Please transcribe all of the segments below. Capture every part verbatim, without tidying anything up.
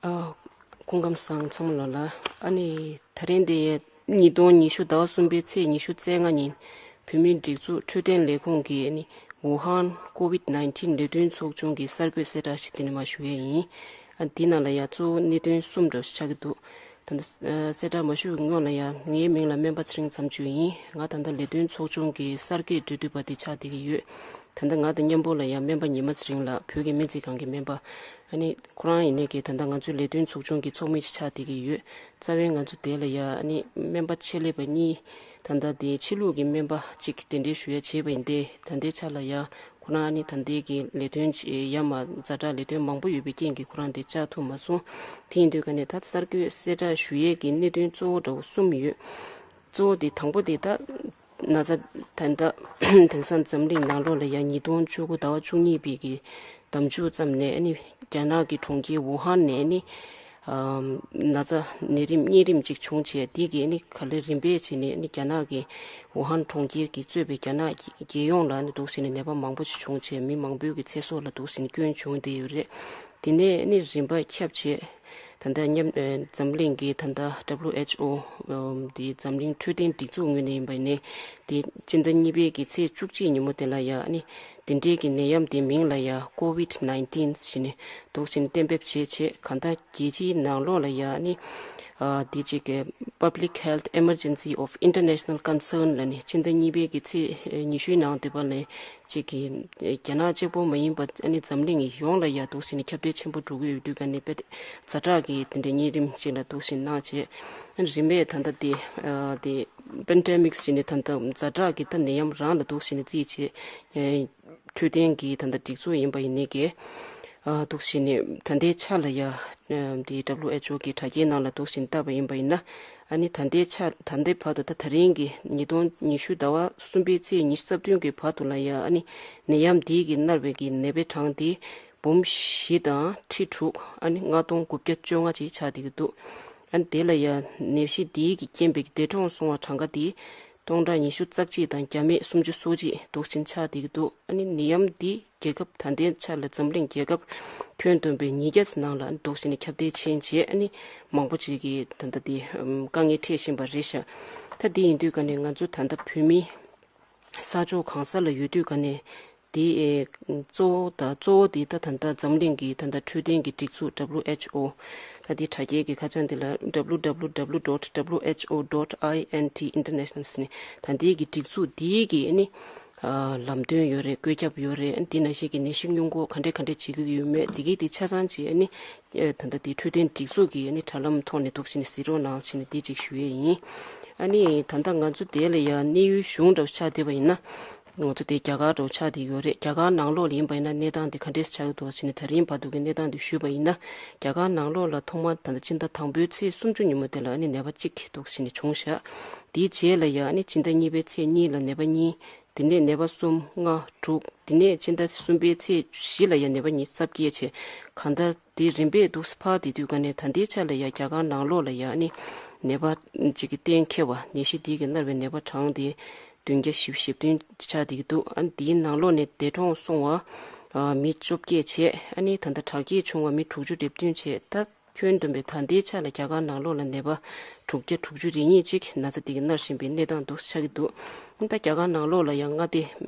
ཨ། སྐུ་ཁམས་བཟང་ཚང་མ་ལོ་ལ། ཨ་ནི་ད་རིང་འདི་ཡ་ཉིས་སྟོང་ཉི་ཤུ་ཟླ་བ་གསུམ་པའི་ཚེས་ཉི་ཤུ་རྩ་ལྔ་ཉིན་བོད་མིའི་སྒྲིག་འཛུགས་འཕྲོད་བསྟེན་ལས་ཁུངས་ཀྱིས་ཨ་ནི་ཝུ་ཧན་ཀོ་ཝིད་ནའིན་ཊིན་ལས་དོན་ཚོགས་ཆུང་གི་གསར་འགོད་གསལ་བསྒྲགས་ཤིག་འདི་ནས་མར་ཞུ་ཡས་ཡིན། ཨ། འདི་ནང་ལ་ཡ་གཙོ་བོ་གནད་དོན་གསུམ་འདྲ་བོ་ཞིག་ཆགས་ཀྱི་འདུག་ད་ལྟ་གསལ་བསྒྲགས་མ་ཞུ་བའི་སྔོན་ལ་ཡ་ངའི་མིང་ལ་སྨན་པ་ཚེ་རིང་མཚམས་གཅོད་ཡིན། ང་ད་ལྟ་ལས་དོན་ཚོགས་ཆུང་གི་གསར་འགོད་འབྲེལ་མཐུད་པ་དེ་ཆགས་བསྡད་ཀྱི་ཡོད། ད་ལྟ་ང་དང་མཉམ་པོ་ལ་ཡང་སྨན་པ་ཉི་མ་ཚེ་རིང་ལགས། བོད་ཀྱི་སྨན་རྩིས་ཁང་གི་སྨན་པ། ཨ་ནི་ཁོ་རང་ཡིན་ནའི་གི་ད་ལྟ་ང་ཚོའི་ལས་དོན་ཚོགས་ཆུང་གི་ཚོགས་མི་ཞིག་ཆགས་བསྡད་ཀྱི་ཡོད། རྩ་བའི་ང་ཚོ་དེ་ལ་ཡང་ཨ་ནི་སྨན་པ་ཆེད་ལས་པ་གཉིས། ད་ལྟ་དེ་ཕྱི་ལུགས་ཀྱི་སྨན་པ་གཅིག་གདན་འདྲེན་ཞུ་ཡ་བྱས་པ་ཡིན་ཏེ། ད་ལྟའི་ཆ་ལ་ཡང་ཁོ་རང་ཨ་ནི་ད་ལྟའི་གི་ལས་དོན་ཡ་མ་ཛ་དྲག་ལས་དོན་མང་པོ་ཡོད་པའི་རྐྱེན་གྱིས་ཁོ་རང་དེ་བཅར་ཐུབ་མ་སོང་། དེ་ཡིན་དུས་ག་ནས་ད་གསར་འགོད་གསལ་བསྒྲགས་ཞུ་ཡས་ཀྱི་གནད་དོན་གཙོ་བོ་འདྲ་བོ་གསུམ་ཡོད། གཙོ་བོ་དེ་དང་པོ་དེ་ད། ན་ཚ་ད་ལྟ་དེང་སང་འཛམ་གླིང་ནང་ལོགས་ལ་ཡང་ཉིས་སྟོང་བཅུ་དགུ་ཟླ་བ་བཅུ་གཉིས་པའི་གི་ཟླ་མཇུག་ཙམ་ནས་ཨ་ནི་རྒྱ་ནག་གི་གྲོང་ཁྱེར་ཝུ་ཧན་ནས་ཨ་ནི་ཨམ་ན་ཚ་ནད་རིམས་གཉན་རིམས་ཅིག་བྱུང་བྱས། དེ་གི་ཨ་ནི་ག་ལེར་རིམ་པས་བྱས་ནས་ཨ་ནི་རྒྱ་ནག་གི་ཝུ་ཧན་གྲོང་ཁྱེར་གྱིས་གཙོས་པའི་རྒྱ་ནག་གི་རྒྱལ་ཡོངས་ལ་ཨ་ནི་འདུག་སེ་ནས་ནད་པ་མང་པོ་ཅིག་བྱུང་བྱས། མི་མང་པོའི་གི་ཚེ་སྲོག་ལ་འདུག་སེ་ནས་སྐྱོན་བྱུང་བསྡད་ཡོད་རེད། དེ་ནས་ཨ་ནི་རིམ་པ་ཁྱབ་བྱས། ད་ལྟ་མཉམ་ཨ་འཛམ་གླིང་གི་ད་ལྟ་W H O ཨམ་དེ་འཛམ་གླིང་འཕྲོད་བསྟེན་སྒྲིག་འཛུགས་ངོས་ནས་ཡིན་པ་ཡིན་ནའི། དེ་སྤྱི་ཟླ་གཉིས་པའི་གི་ཚེས་བཅུ་གཅིག་ཉིན་མོ་དེ་ལ་ཡ་ཨ་ནི་དེ་འདྲའི་གི་ནད་ཡམས་དེ་མིང་ལ་ཡ་ཀོ་ཝིད་ནའིན་ཊིན་ཟེར་ནས་འདུག་སེ་ནས་གཏན་འབེབས་བྱས་བྱས། གང་ལྟར་རྒྱལ་སྤྱིའི་ནང་ལོགས་ལ་ཡ་ཨ་ནི་ཨ་དེ་གཅིག་གི་Public Health Emergency of International Concern ལབ་ནས་སྤྱི་ཟླ་གཉིས་པའི་གི་ཚེས་ཨ་ཉི་ཤུའི་ནང་དེ་བ་ལ་གཅིག་གི་རྒྱ་ནག་གཅིག་པོ་མ་ཡིན་པ་ཨ་ནི་འཛམ་གླིང་ཡོངས་ལ་ཡ་འདུག་སེ་ནས་ཁྱབ་གདལ་ཆེན་པོ་འགྲོ་གི་ཡོད་དུས་ག་ནས་དཔེ་ཛ་དྲག་གི་དེ་འདྲའི་གཉན་རིམས་ཅིག་ལ་འདུག་སེ་གནང་བྱས། ཨ་ནི་རིམ་པས་ད་ལྟ་དེ་ཨ་དེ་པན་ཌེ་མིག་ཟེར་ནས་ད་ལྟ་ཛ་དྲག་གི་ད་ནད་ཡམས་རང་ལ་འདུག་སེ་ནས་བརྩིས་བྱས། ཨ་འཕྲོད་བསྟེན་གྱི་ད་ལྟ་སྒྲིག་འཛུགས་ཡིན་པ་ཡིན་ནའི་གི་ཨ་འདུག་སེ་ནས་ད་ལྟའི་ཆ་ལ་ཡ་ཨ་དེ་W H O གི་དྲ་རྒྱའི་ནང་ལ་འདུག་སེ་ནས་བལྟས་པ་ཡིན་པ་ཡིན་ན། ཨ་ནི་ད་ལྟའི་ཆ་ད་ལྟའི་བར་དུ་ད་ད་རིང་གི་ཉིས་སྟོང་ཉི་ཤུ་ཟླ་བ་གསུམ་པའི་ཚེས་ཉི་ཤུ་རྩ་བདུན་གྱི་བར་དུ་ལ་ཡ་ཨ་ནི་ནད་ཡམས་འདི་གིས་མནར་བའི་གི་ནད་པའི་གྲངས་དེ་འབུམ་བཞི་དང་ཁྲི་དྲུག་ཨ་ནི་ལྔ་སྟོང་དགུ་བརྒྱ་བཅོ་ལྔ་ཅིག་ཆགས་བསྡད་ཀྱི་འདུག་ཨ་ནི་དེ་ལ་ཡ་ནད་གཞི་འདིའི་གི་རྐྱེན་པས་འདས་གྲོངས་སོང་བ་གྲངས་ཀ་དེ་སྟོང་ཕྲག་ཉི་ཤུ་རྩ་གཅིག་དང་བརྒྱ་མེད་སུམ་ཅུ་སོ་གཅིག་འདུག་སེ་ཆགས་བསྡད་ཀྱི་འདུག་ཨ་ནི་ནད་ཡམས་འདི་རྒྱལ་ཁབ་ད་ལྟའི་ཆ་ལ་འཛམ་གླིང་རྒྱལ་ཁབ་ཁྱོན་བསྡོམས་པའི་ཉིས་བརྒྱ་ཙམ་ནང་ལ་འདུག་སེ་ནས་ཁྱབ་གདལ་ཕྱིན་བྱས། ཨ་ནི་མང་པོ་ཅིག་གིས་ད་ལྟ་འདི་ཨམ་དཀའ་ངལ་འཕྲད་བཞིན་པ་རེད་ཤག་ད་འདི་ཡིན་དུས་ག་ནས་ང་ཚོ་ད་ལྟ་བོད་མི་ས་ཕྱོགས་གང་ས་ལ་ཡོད་དུས་ག་ནས་འདི་ཨེ་གཙོ་བོ་ད་གཙོ་བོ་འདི་ད་ད་ལྟ་འཛམ་གླིང་གི་ད་ལྟ་འཕྲོད་བསྟེན་གྱི་སྒྲིག་འཛུགས་W H O ད་འདི་དྲ་རྒྱའི་གི་ཁ་བྱང་འདི་ལ་W W W dot W H O dot I N T international ཟེར་ནས་ད་འདིའི་གི་སྒྲིག་འཛུགས་འདིའི་གི་ཨ་ནི། ཨ་ལམ་སྟོན་ཡོད་རེད། བཀོད་ཁྱབ་ཡོད་རེད། འདི་ནང་བཞིན་གྱི་ནད་གཞི་སྔོན་འགོག་ག་འདྲས་ག་འདྲས་བྱེད་ཀྱི་ཡོད་མེད་འདི་གའི་དེ་ཆ་ཚང་ཅིག་ཨ་ནི་ཨ་ད་ལྟ་དེ་འཕྲོད་བསྟེན་སྒྲིག་འཛུགས་ཀྱི་ཨ་ནི་དྲ་ལམ་ཐོག་ནས་འདུག་སེ་ནས་གཟིགས་རོགས་གནང་ཟེར་ནས་འདི་ཅིག་ཞུ་ཡས་ཡིན། ཨ་ནི་ད་ལྟ་ང་ཚོ་དེ་ལ་ཡང་གནས་ཡུལ་གཞུང་འདྲ་བོ་ཆགས་བསྡད་པ་ཡིན་ན། ང་ཚོ་དེ་རྒྱ་གར་འདྲ་བོ་ཆགས་བསྡད་ཡོད་རེད། རྒྱ་གར་ནང་ལོགས་ལ་ཡིན་པ་ཡིན་ན་གནས་སྟངས་དེ་ག་འདྲས་ཆགས་ཀྱི་འདུག་ཟེར་ནས་ད་རིང་བར་དུ་གི་གནས་སྟངས་དེ་ཞུས་པ་ཡིན་ན། རྒྱ་གར་ནང་ལོགས་ལ་ཐོག་མར་ད་ལྟ་སྤྱི་ཟླ་དང་པོའི་ཚེས་སུམ་ཅུ་ཉིན་མོ་དེ་ལ་ཨ་ནི་ནད་པ་གཅིག་འདུག་སེ་ནས་བྱུང་ཤག་དེའི་རྗེས་ལ་ཡང་ཨ་ནི་སྤྱི་ཟླ་གཉིས་པའི་ཚེས་གཉིས་ལ་ནད་པ་གཉིས། དེ་ནས་ནད་པ་གསུམ། ལྔ། དྲུག་དེ་ནས་སྤྱི་ཟླ་གསུམ་པའི་ཚེས་བཞི་ལ་ཡང་ནད་པ་ཉི་ཤུ་རྩ་བརྒྱད་བྱས། གང་ལྟར་དེ་རིམ་པས་འདུག་སེ་འཕར་བསྡད་དུས་ག་ནས་ད་ལྟའི་ཆ་ལ་ཡང་རྒྱ་གར་ནང་ལོགས་ལ་ཡང་ཨ་ནི་ནད་པ་གཅིག་གི་གཏན་འཁེལ་བ་ནད་གཞི་འདི་གིས་མནར་བའི་ནད་པ་གྲངས་དེ་བདུན་བརྒྱ་བཞི་བཅུ་ཞེ་བདུན་ཆགས་བསྡད་ཀྱི་འདུག་ཨ་ནི་དེའི་ནང་ལོགས་ནས་འདས་གྲོངས་སོང་བ་ཨ་མི་བཅོ་བརྒྱད་བྱས། ཨ་ནི་ད་ལྟ་དྲག་སྐྱེད་བྱུང་བ་མི་དྲུག་ཅུ་རེ་བདུན་བྱས། ད་ཁྱོན་བསྡོམས་པའི་ད་ལྟའི་ཆ་ལ་རྒྱ་གར་ནང་ལོགས་ལ་ནད་པ་དྲུག་བརྒྱ་དྲུག་ཅུ་རེ་གཉིས་ཅིག་ན་ཚ་འདི་གིས་མནར་བཞིན་པའི་གནས་སྟངས་འདུག་ཆགས་ཀྱི་འདུག་ད་རྒྱ་གར་ནང་ལོགས་ལ་ཡང་མངའ་སྡེ་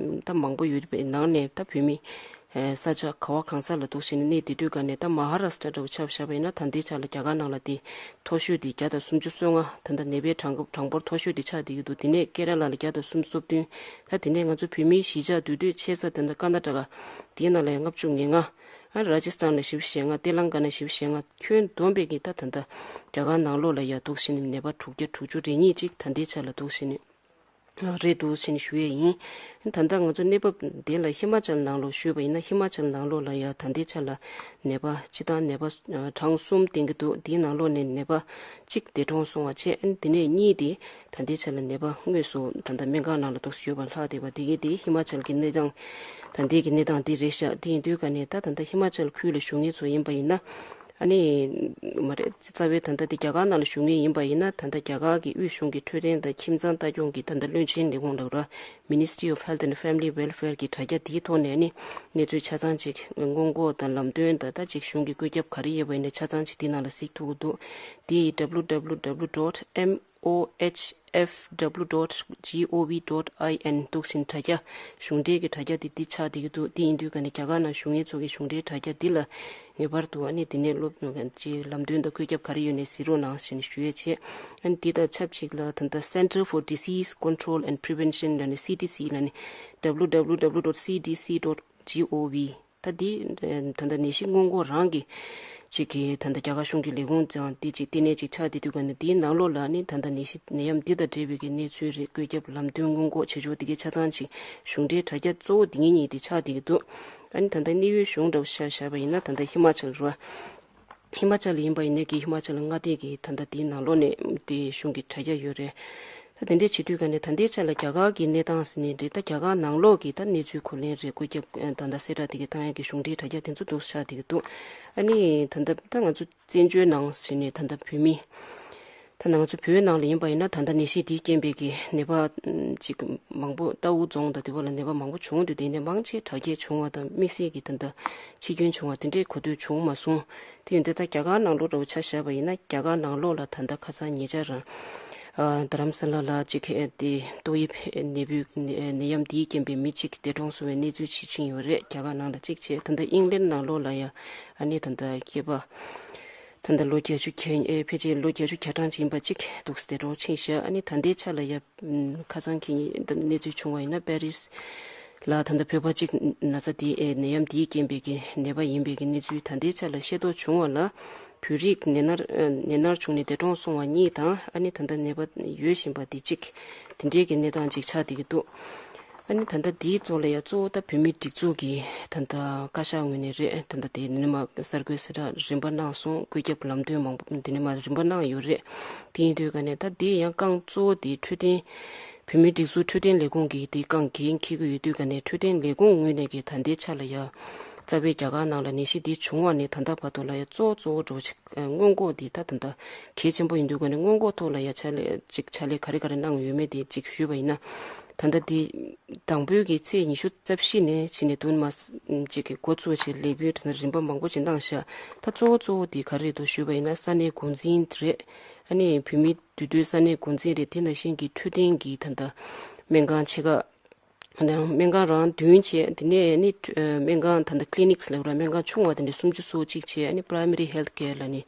ད་མང་པོ་ཡོད་པའི་ནང་ནས་ད་བོད་མི་ས་ཆ་ག་བ་གང་ས་ལ་འདུག་སེ་ནས་གནས་བསྡད་དུས་ག་ནས་ད་མ་ཧ་ར་སི་ཊ་འདྲ་བོ་ཆ་བཞག་པ་ཡིན་ན་ད་ལྟའི་ཆ་ལ་རྒྱ་གར་ནང་ལ་དེ་མཐོ་ཤོས་དེ་བརྒྱ་དང་སུམ་ཅུ་སོ་ལྔ། ད་ལྟ་ནད་པའི་གྲངས་ཀ་གྲངས་འབོར་མཐོ་ཤོས་དེ་ཆགས་བསྡད་ཀྱི་འདུག་དེ་ནས་ཀེ་ར་ལ་ལ་བརྒྱ་དང་སུམ་ཅུ་སོ་བདུན། ད་དེ་ནས་ང་ཚོ་བོད་མིའི་གཞིས་ཆགས་འདུས་སྡོད་ཆེ་ས་དེ་འདྲ་ཀར་ན་ཊ་ཀ་དེའི་ནང་ལ་ཡང་ལྔ་བཅུ་ང་ལྔ། ཨ་ར་ཇི་སི་ཐན་ལ་བཞི་བཅུ་ཞེ་ལྔ། ཏེ་ལང་ཀ་ན་བཞི་བཅུ་ཞེ་ལྔ། ཁྱོན་བསྡོམས་པའི་གི་ད་ད་ལྟ་རྒྱ་གར་ནང་ལོགས་ལ་ཡ་འདུག་སེ་ནས་ནད་པ་དྲུག་བརྒྱ་དྲུག་ཅུ་རེ་གཉིས་ཅིག་ད་ལྟའི་ཆ་ལ་འདུག་སེ་ནས་རེད་འདུག་སེ་ནས་ཞུ་ཡས་ཡིན། ད་ལྟ་ང་ཚོ་གནས་བབ་དེ་ལ་ཧི་མ་ཅལ་ནང་ལོགས་ཞུས་པ་ཡིན་ན་ཧི་མ་ཅལ་ནང་ལོགས་ལ་ཡ་ད་ལྟའི་ཆ་ལ་ནད་པ་སྤྱི་བཏང་ནད་པ་གྲངས་གསུམ་ལྡན་གྱི་འདུག་དེའི་ནང་ལོགས་ནས་ནད་པ་གཅིག་འདས་གྲོངས་སོང་བ་བྱས། ཨ་ནི་དེ་ནས་གཉིས་དེ་ད་ལྟའི་ཆ་ལ་ནད་པ་དངོས་སུ་ད་ལྟ་སྨན་ཁང་ནང་ལ་འདུག་སེ་ཡོད་པ་ལྷག་བསྡད་པ་དེ་གའི་དེ་ཧི་མ་ཅལ་གྱི་གནས་སྟངས་ད་ལྟའི་གི་གནས་སྟངས་འདི་རེད་ཤག་དེ་ཡིན་དུས་ག་ནས་ད་ད་ལྟ་ཧི་མ་ཅལ་ཁུལ་ལ་བཞུགས་མཁན་ཚོ་ཡིན་པ་ཡིན་ན། ཨ་ནི་མ་རེད། རྩ་བའི་ད་ལྟ་དེ་རྒྱ་གར་ནང་ལ་བཞུགས་མཁན་ཡིན་པ་ཡིན་ན། ད་ལྟ་རྒྱ་གར་གྱི་དབུས་གཞུང་གི་འཕྲོད་བསྟེན་དང་ཁྱིམ་ཚང་ལྟ་སྐྱོང་གི་ད་ལྟ་བློན་ཆེན་ལས་ཁུངས་ལབ་ར། Ministry of Health and Family Welfare གི་དྲ་རྒྱ་དེའི་ཐོག་ནས་ནི་གནས་ཚུལ་ཆ་ཚང་ཅིག་སྔོན་འགོག་དང་ལམ་སྟོན་དང་། ད་ཅིག་གཞུང་གི་བཀོད་ཁྱབ་ག་རེ་ཡོད་པ་ཡིན་ན་ཆ་ཚང་ཅིག་དེའི་ནང་ལ་གཟིགས་ཐུབ་ཀྱི་འདུག་དེ་ཡི་W W W dot M O H F W dot G O V dot I N འདུག་ཟིན། དྲ་རྒྱ། གཞུང་འབྲེལ་གྱི་དྲ་རྒྱ་དེ་འདི་ཆགས་བསྡད་ཀྱི་འདུག་དེ་ཡིན་དུས་ཀ་ནས་རྒྱ་གར་ནང་བཞུགས་མཁན་ཚོ་གི་གཞུང་འབྲེལ་དྲ་རྒྱ་འདི་ལ་ངེས་པར་དུ་ཨ་ནི་དེ་ནས་སློབ་ཅིག་ལམ་སྟོན་དང་བཀོད་ཁྱབ་ག་རེ་ཡོད་ནས་གཟིགས་རོགས་གནང་ཞེས་ནས་ཞུ་ཡས་བྱས། ཨ་ནི་འདི་དང་ཆབས་ཅིག་ལ་ད་ལྟ་Center for Disease Control and Prevention ལབ་ནས་C D C ལབ་ནས W W W dot C D C dot G O V ད་འདི་ད་ལྟ་ནད་གཞི་སྔོན་འགོག་རང་གི་ཅིག་གི་ད་ལྟ་རྒྱ་གར་གཞུང་གི་ལས་ཁུངས་ཀྱང་འདི་ཅིག་ལྟེ་གནས་ཅིག་ཆགས་བསྡད་དུས་ཀ་ནས། འདིའི་ནང་ལོགས་ལ་ནི་ད་ལྟ་ནད་གཞི་ནད་ཡམས་འདི་དང་འབྲེལ་བའི་གི་གནས་ཚུལ་རེད། བཀོད་ཁྱབ་ལམ་སྟོན་སྔོན་འགོག་བྱེད་ཕྱོགས་འདི་གའི་ཆ་ཚང་ཅིག་གཞུང་འབྲེལ་དྲ་རྒྱ་གཙོ་བོ་འདི་ངེད་གཉིས་དེ་ཆགས་བསྡད་ཀྱི་འདུག་ཨ་ནི་ད་ལྟ་གནས་ཡུལ་གཞུང་འདྲ་བོ་ཆ་བཞག་པ་ཡིན་ན་ད་ལྟ་ཧི་མ་ཅལ་རེད་བ། ཧི་མ་ཅལ་ཡིན་པ་ཡིན་ནའི་གི་ཧི་མ་ཅལ་མངའ་སྡེ་གི་ད་ལྟ་དེའི་ནང་ལོགས་ནས་དེ་གཞུང་གི་དྲ་རྒྱ་ཡོད་རེད། ད་དེ་འདྲས་བྱེད་དུས་ཀ་ནས་ད་ལྟའི་ཆ་ལ་རྒྱ་གར་གྱི་གནས་སྟངས་ཟེར་ནས་རེད། ད་རྒྱ་གར་ནང་ལོགས་ཀྱི་ད་གནས་ཚུལ་གོ་ལེན་རེད། བཀོད་ཁྱབ་ད་ལྟ་གསལ་བསྒྲགས་དེ་གའི་བཏང་ཡག་གི་གཞུང་འབྲེལ་དྲ་རྒྱ་དེ་ཚོ་འདུག་ཆགས་བསྡད་ཀྱི་འདུག་ཨ་ནི་ད་ལྟ་ད་ང་ཚོ་བཙན་བྱོལ་ནང་ཟེར་ནས་ད་ལྟ་བོད་མི་ད་ང་ཚོ་བོད་ནང་ལ་ཡིན་པ་ཡིན་ན་ད་ལྟ་ནད་གཞི་དེའི་རྐྱེན་པས་ཀྱི་ནད་པ་ཅིག་མང་པོ་རྟའུ་རྫོང་དང་དེ་བ་ལ་ནད་པ་མང་པོ་བྱུང་འདུག་དེ་ནས་མང་ཆེ་དྲག་སྐྱེད་བྱུང་བ་དང་དམིགས་བསལ་གྱི་ད་ལྟ་འཆི་སྐྱོན་བྱུང་བ་དེ་འདྲས་གོ་ཐོས་བྱུང་མ་སོང་། དེ་ཡིན་དུས་ད་རྒྱ་གར་ནང་ལོགས་འདྲ་བོ་ཆ་བཞག་པ་ཡིན་ན་རྒྱ་གར་ནང་ལོགས་ལ་ད་ལྟ་ཁ་སང་ཉེ་ཆར་རང་ཨ་རྡ་རམ་ས་ལ་ལ་ཅིག་ཨེ་དེ་ཏོག་དབྱིབས་ནད་འབུ་ནད་ཡམས་འདིའི་རྐྱེན་པས་མི་གཅིག་འདས་གྲོངས་སོང་བའི་གནས་ཚུལ་ཅིག་ཕྱིན་ཡོད་རེད། རྒྱ་གར་ནང་ལ་གཅིག་བྱས། ད་ལྟ་དབྱིན་ལན་ནང་ལོགས་ལ་ཡ་ཨ་ནི་ད་ལྟ་སྐྱེས་པ་ད་ལྟ་ལོ་བརྒྱད་ཅུ་གྱ་ཨེ་ཕལ་ཆེར་ལོ་བརྒྱད་ཅུ་གྱ་གྲངས་ཅིག་ཡིན་པ་གཅིག་འདུག་སེ་འདས་གྲོངས་ཕྱིན་ཤག་ཨ་ནི་ད་ལྟའི་ཆ་ལ་ཡ་ཁ་སང་གི་གནས་ཚུལ་བྱུང་བ་ཡིན་ན་པེ་རིས་ལ་ད་ལྟ་བོད་པ་གཅིག་ན་ཚ་དེ་ཨེ་ནད་ཡམས་དེའི་རྐྱེན་པས་ཀྱི་ནད་པ་ཡིན་པའི་གི་གནས་ཚུལ་ད་ལྟའི་ཆ་ལ་ཤེས་རྟོགས་བྱུང་བ་ལ་བོད་རིགས་ནད་མནར་ནད་མནར་བྱུང་ནས་འདས་གྲོངས་སོང་བ་གཉིས་དང་། ཨ་ནི་ད་ལྟ་ནད་པ་ཡོད་བཞིན་པ་དེ་གཅིག་དེ་འདྲའི་གི་གནས་སྟངས་ཅིག་ཆགས་བསྡད་ཀྱི་འདུག་ཨ་ནི་ད་ལྟ་འདིའི་གཙོ་ལ་ཡ་གཙོ་བོ་ད་བོད་མིའི་སྒྲིག་འཛུགས་ཀྱི་ད་ལྟ་བཀའ་ཤག་ངོས་ནས་རེད། ད་ལྟ་དེ་ནི་མ་གསར་འགོད་གསལ་བསྒྲགས་རིམ་པ་གནང་སོང་། བཀོད་ཁྱབ་ལམ་སྟོན་མང་པོ་འདི་ནི་མ་རིམ་པ་གནང་ཡོད་རེད། དེ་ཡིན་དུས་ཀ་ནས་ད་འདི་ཡང་རྐང་གཙོ་བོ་དེ་འཕྲོད་བསྟེན་བོད་མིའི་སྒྲིག་འཛུགས་འཕྲོད་བསྟེན་ལས་ཁུངས་ཀྱིས་དེ་རྐང་འགན་འཁྱེར་གྱི་ཡོད་དུས་ཀ་ནས། འཕྲོད་བསྟེན་ལས་ཁུངས་ངོས་ནས་ཀྱི་ད་ལྟའི་ཆ་ལ་ཡ་རྩ་བའི་རྒྱ་གར་ནང་ལ་ནད་གཞི་འདི་བྱུང་བ་ནས་ད་ལྟ་བར་དུ་ལ་ཡ་གཙོ་གཙོ་བོ་འགྲོ་ཆེ་སྔོན་འགོག་འདི་ད་ད་ལྟ་གལ་ཆེན་པོ་ཡིན་དུས་ཀ་ནས་སྔོན་འགོག་ཐོག་ལ་ཡ་ཕྱག་ལས་ཅིག་ཕྱག་ལས་ག་རེ་ག་རེ་གནང་ཡོད་མེད་དེ་ཅིག་ཞུས་པ་ཡིན་ན། ད་ལྟ་འདི་དང་པོའི་གི་ཚེས་ཉི་ཤུ་རྩ་བཞི་ནས་ཕྱིན་ནས་དུ་མ་ཅིག་གི་འགོ་ཚུགས་བྱས་ལས་འགུལ་དེ་ཚོ་རིམ་པ་མང་པོ་ཅིག་གནང་ཤག་ད་གཙོ་བོ་གཙོ་བོ་འདི་ག་རེ་རེད་འདུག་ཞུས་པ་ཡིན་ན་ས་གནས་འགོ་འཛིན་རེད། ཨ་ནི་བོད་མི་འདུས་སྡོད་ས་གནས་འགོ་འཛིན་རེད། དེ་ནང་བཞིན་གྱི་འཕྲོད་བསྟེན་གྱི་ད་ལྟ་སྨན་ཁང་ཆེ་ཁག་སྨན་ཁང་རང་བདུན་བྱས། དེ་ནས་ནི་སྨན་ཁང་ད་ལྟ་clinics ལབ་ར་སྨན་ཁང་ཆུང་བ་དེ་འདྲ་སུམ་ཅུ་སོ་གཅིག་བྱས། ཨ་ནི་primary health care ལ་ནི་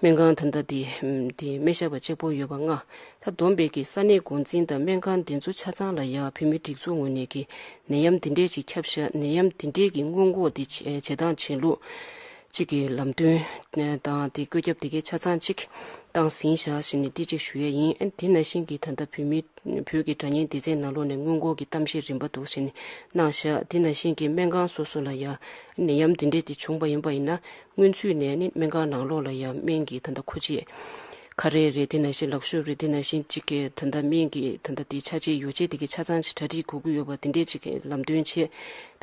སྨན་ཁང་ད་ལྟ་དེ་དེ་སྨན་ཞབས་པ་གཅིག་པོ་ཡོད་པ་ལྔ། ད་བསྡོམས་པས་ཀྱི་ས་གནས་འགོ་འཛིན་དང་སྨན་ཁང་དེ་ཚོ་ཆ་ཚང་ལ་ཡ་བོད་མིའི་སྒྲིག་འཛུགས་ངོས་ནས་ཀྱི་ནད་ཡམས་འདི་འདྲས་ཅིག་ཁྱབ་ཤག་ནད་ཡམས་འདི་འདྲས་ཀྱི་སྔོན་འགོག་འདི་བྱེད་བྱེད་སྟངས་བྱེད་ལུགས་གཅིག་གི་ལམ་སྟོན་དང་དེ་བཀོད་ཁྱབ་དེ་གའི་ཆ་ཚང་གཅིག་བཏང་ཟིན་བཞག་ཞེས་ནས་འདི་གཅིག་ཞུ་ཡས་ཡིན། ཨ་དེ་ནང་བཞིན་གྱི་ད་ལྟ་བོད་མི་བོད་ཀྱི་དྲ་བརྙན་སྡེ་ཚན་ནང་ལོགས་ནས་སྔོན་འགོག་གི་གཏམ་བཤད་རིམ་པ་འདུག་ཞེས་ནས་གནང་བཞག་དེ་ནང་བཞིན་གྱི་སྨན་ཁང་སོ་སོ་ལ་ཡ་ནད་ཡམས་འདི་འདྲས་དེ་བྱུང་པ་ཡིན་པ་ཡིན་ན། སྔོན་ཚུད་ནས་ནི་སྨན་ཁང་ནང་ལོགས་ལ་ཡང་སྨན་གྱི་ད་ལྟ་མཁོ་ཆས་ག་རེ་རེད། དེ་ནང་བཞིན་ལག་ཤུབས་རེད། དེ་ནང་བཞིན་གཅིག་གི་ད་ལྟ་སྨན་གྱི་ད་ལྟ་དེ་ཆ་ཆའི་ཡོ་བྱད་དེ་གའི་ཆ་ཚང་ཞིག་གྲ་སྒྲིག་དགོས་ཀྱི་ཡོད་པ་དེ་འདྲས་ཅིག་ལམ་སྟོན་བྱས།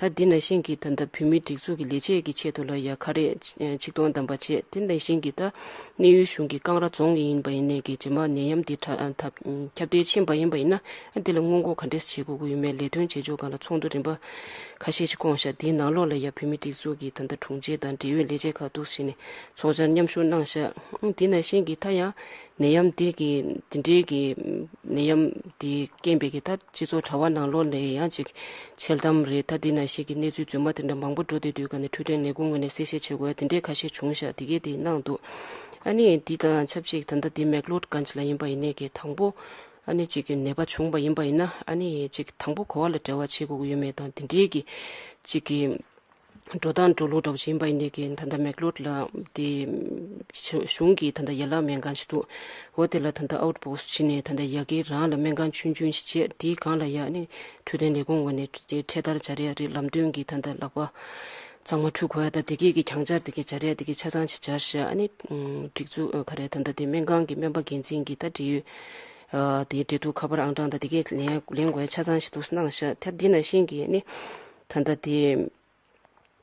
ད་དེ་ནང་བཞིན་གྱི་ད་ལྟ་བོད་མིའི་སྒྲིག་འཛུགས་ཀྱི་ལས་བྱེད་ཀྱི་ཆེད་དུ་ལ་ཡང་ག་རེ་ཆིག་སྟོང་བདམས་པ་བྱས། དེ་ནང་བཞིན་གྱི་ད་གནས་ཡུལ་གཞུང་གི་ཀང་ར་རྫོང་ཡིན་པ་ཡིན་ནས་ཀྱི་རྗེས་མ་ནད་ཡམས་འདི་ཁྱབ་གཏད་ཕྱིན་པ་ཡིན་པ་ཡིན་ན། འདི་ལ་སྔོན་འགོག་ག་འདྲས་བྱེད་དགོས་ཀྱི་ཡོད་མེད་ལས་དོན་བྱེད་ཕྱོགས་སྒང་ལ་ཚོགས་འདུ་རིམ་པ་ཁ་ཤས་ཤིག་བསྐོངས་ཤག་དེའི་ནང་ལོགས་ལ་ཡ་བོད་མིའི་སྒྲིག་འཛུགས་ཀྱི་ད་ལྟ་དྲུང་ཆེ་དང་འབྲེལ་ཡོད་ལས་བྱེད་ཁག་འདུག་ཟེར་ནས་ཚོགས་བཅར་མཉམ་ཞུགས་གནང་ཤག་དེ་ནང་བཞིན་གྱི་ད་ཡང་ནད་ཡམས་དེ་གི་དེ་འདྲའི་གི་ནད་ཡམས་དེ་རྐྱེན་པས་ཀྱི་ད་སྤྱི་ཚོགས་དྲ་བ་ནང་ལོགས་ལ་ཡང་ཅིག་འཆལ་གཏམ་རེད། ད་དེ་ནང་བཞིན་གྱི་གནས་ཚུལ་རྫུན་མ་དེ་འདྲ་མང་པོ་འགྲོ་བསྡད་དུས་ཀ་ནས་འཕྲོད་བསྟེན་ལས་ཁུངས་ངོས་ནས་གསལ་བཤད་བྱེད་དགོས་ཡ་དེ་འདྲའི་ཁ་ཤས་བྱུང་ཤག་དེ་གས་དེ་གནང་འདུག་ཨ་ནི་འདི་དང་ཆབས་ཅིག་ད་ལྟ་དེ་མེག་ལོར་གྷན་ཇི་ལ་ཡིན་པ་ཡིན་ནས་ཀྱི་དང་པོ། ཨ་ནི་གཅིག་གི་ནད་པ་བྱུང་བ་ཡིན་པ་ཡིན་ན། ཨ་ནི་གཅིག་དང་པོ་ག་བ་ལ་འབྲེལ་བ་བྱེད་དགོས་ཀྱི་ཡོད་མེད་དང་དེ་འདྲའི་གི་གཅིག་གི་འགྲོ་སྟངས་འགྲོ་ལུགས་འདྲ་བོ་ཞིག་ཡིན་པ་ཡིན་ནའི་གི་ད་ལྟ་མེག་ལོར་ལ་དེ་གཞུང་གི་ད་ལྟ་ཡན་ལག་སྨན་ཁང་ཞིག་འདུག་འོ་དེ་ལ་ད་ལྟ་ཨའུཊ་པོ་སི་ཊི་བྱས་ནས་ད་ལྟ་ཡ་གི་རང་ལ་སྨན་ཁང་ཆུང་ཆུང་ཞིག་བྱས། དེའི་སྒང་ལ་ཡ་ཨ་ནི་འཕྲོད་བསྟེན་ལས་ཁུངས་ངོས་ནས་འཕྲེད་དར་སྦྱར་ཡ་རེད། ལམ་སྟོན་གྱི་ད་ལྟ་ལག་པ་གཙང་མ་འཁྲུད་དགོས་ཡ་ད་དེ་གས་ཀྱི་གྱང་སྦྱར་དེ་གས་སྦྱར་ཡ་དེ་གས་ཆ་ཚང་ཞིག་སྦྱར་ཤག་ཨ་ནི་སྒྲིག་འཛུགས་ག་རེ་ད་ལྟ་དེ་སྨན་ཁང་གི་སྨན་པ་འགན་འཛིན་གྱི་ད་འབྲེལ་ཡོད། ཨ་དེའི་འབྲེལ་གཏུག་ཁ་པར་ཨང་གྲངས་དང་དེ་གས་ལེན་ལེན་དགོས་ཡ་ཆ་ཚང་ཞིག་འདུག་གནང་ཤག་ཐབས་འདི་ནང་བཞིན་གྱི་ནི་ད་ལྟ་དེ་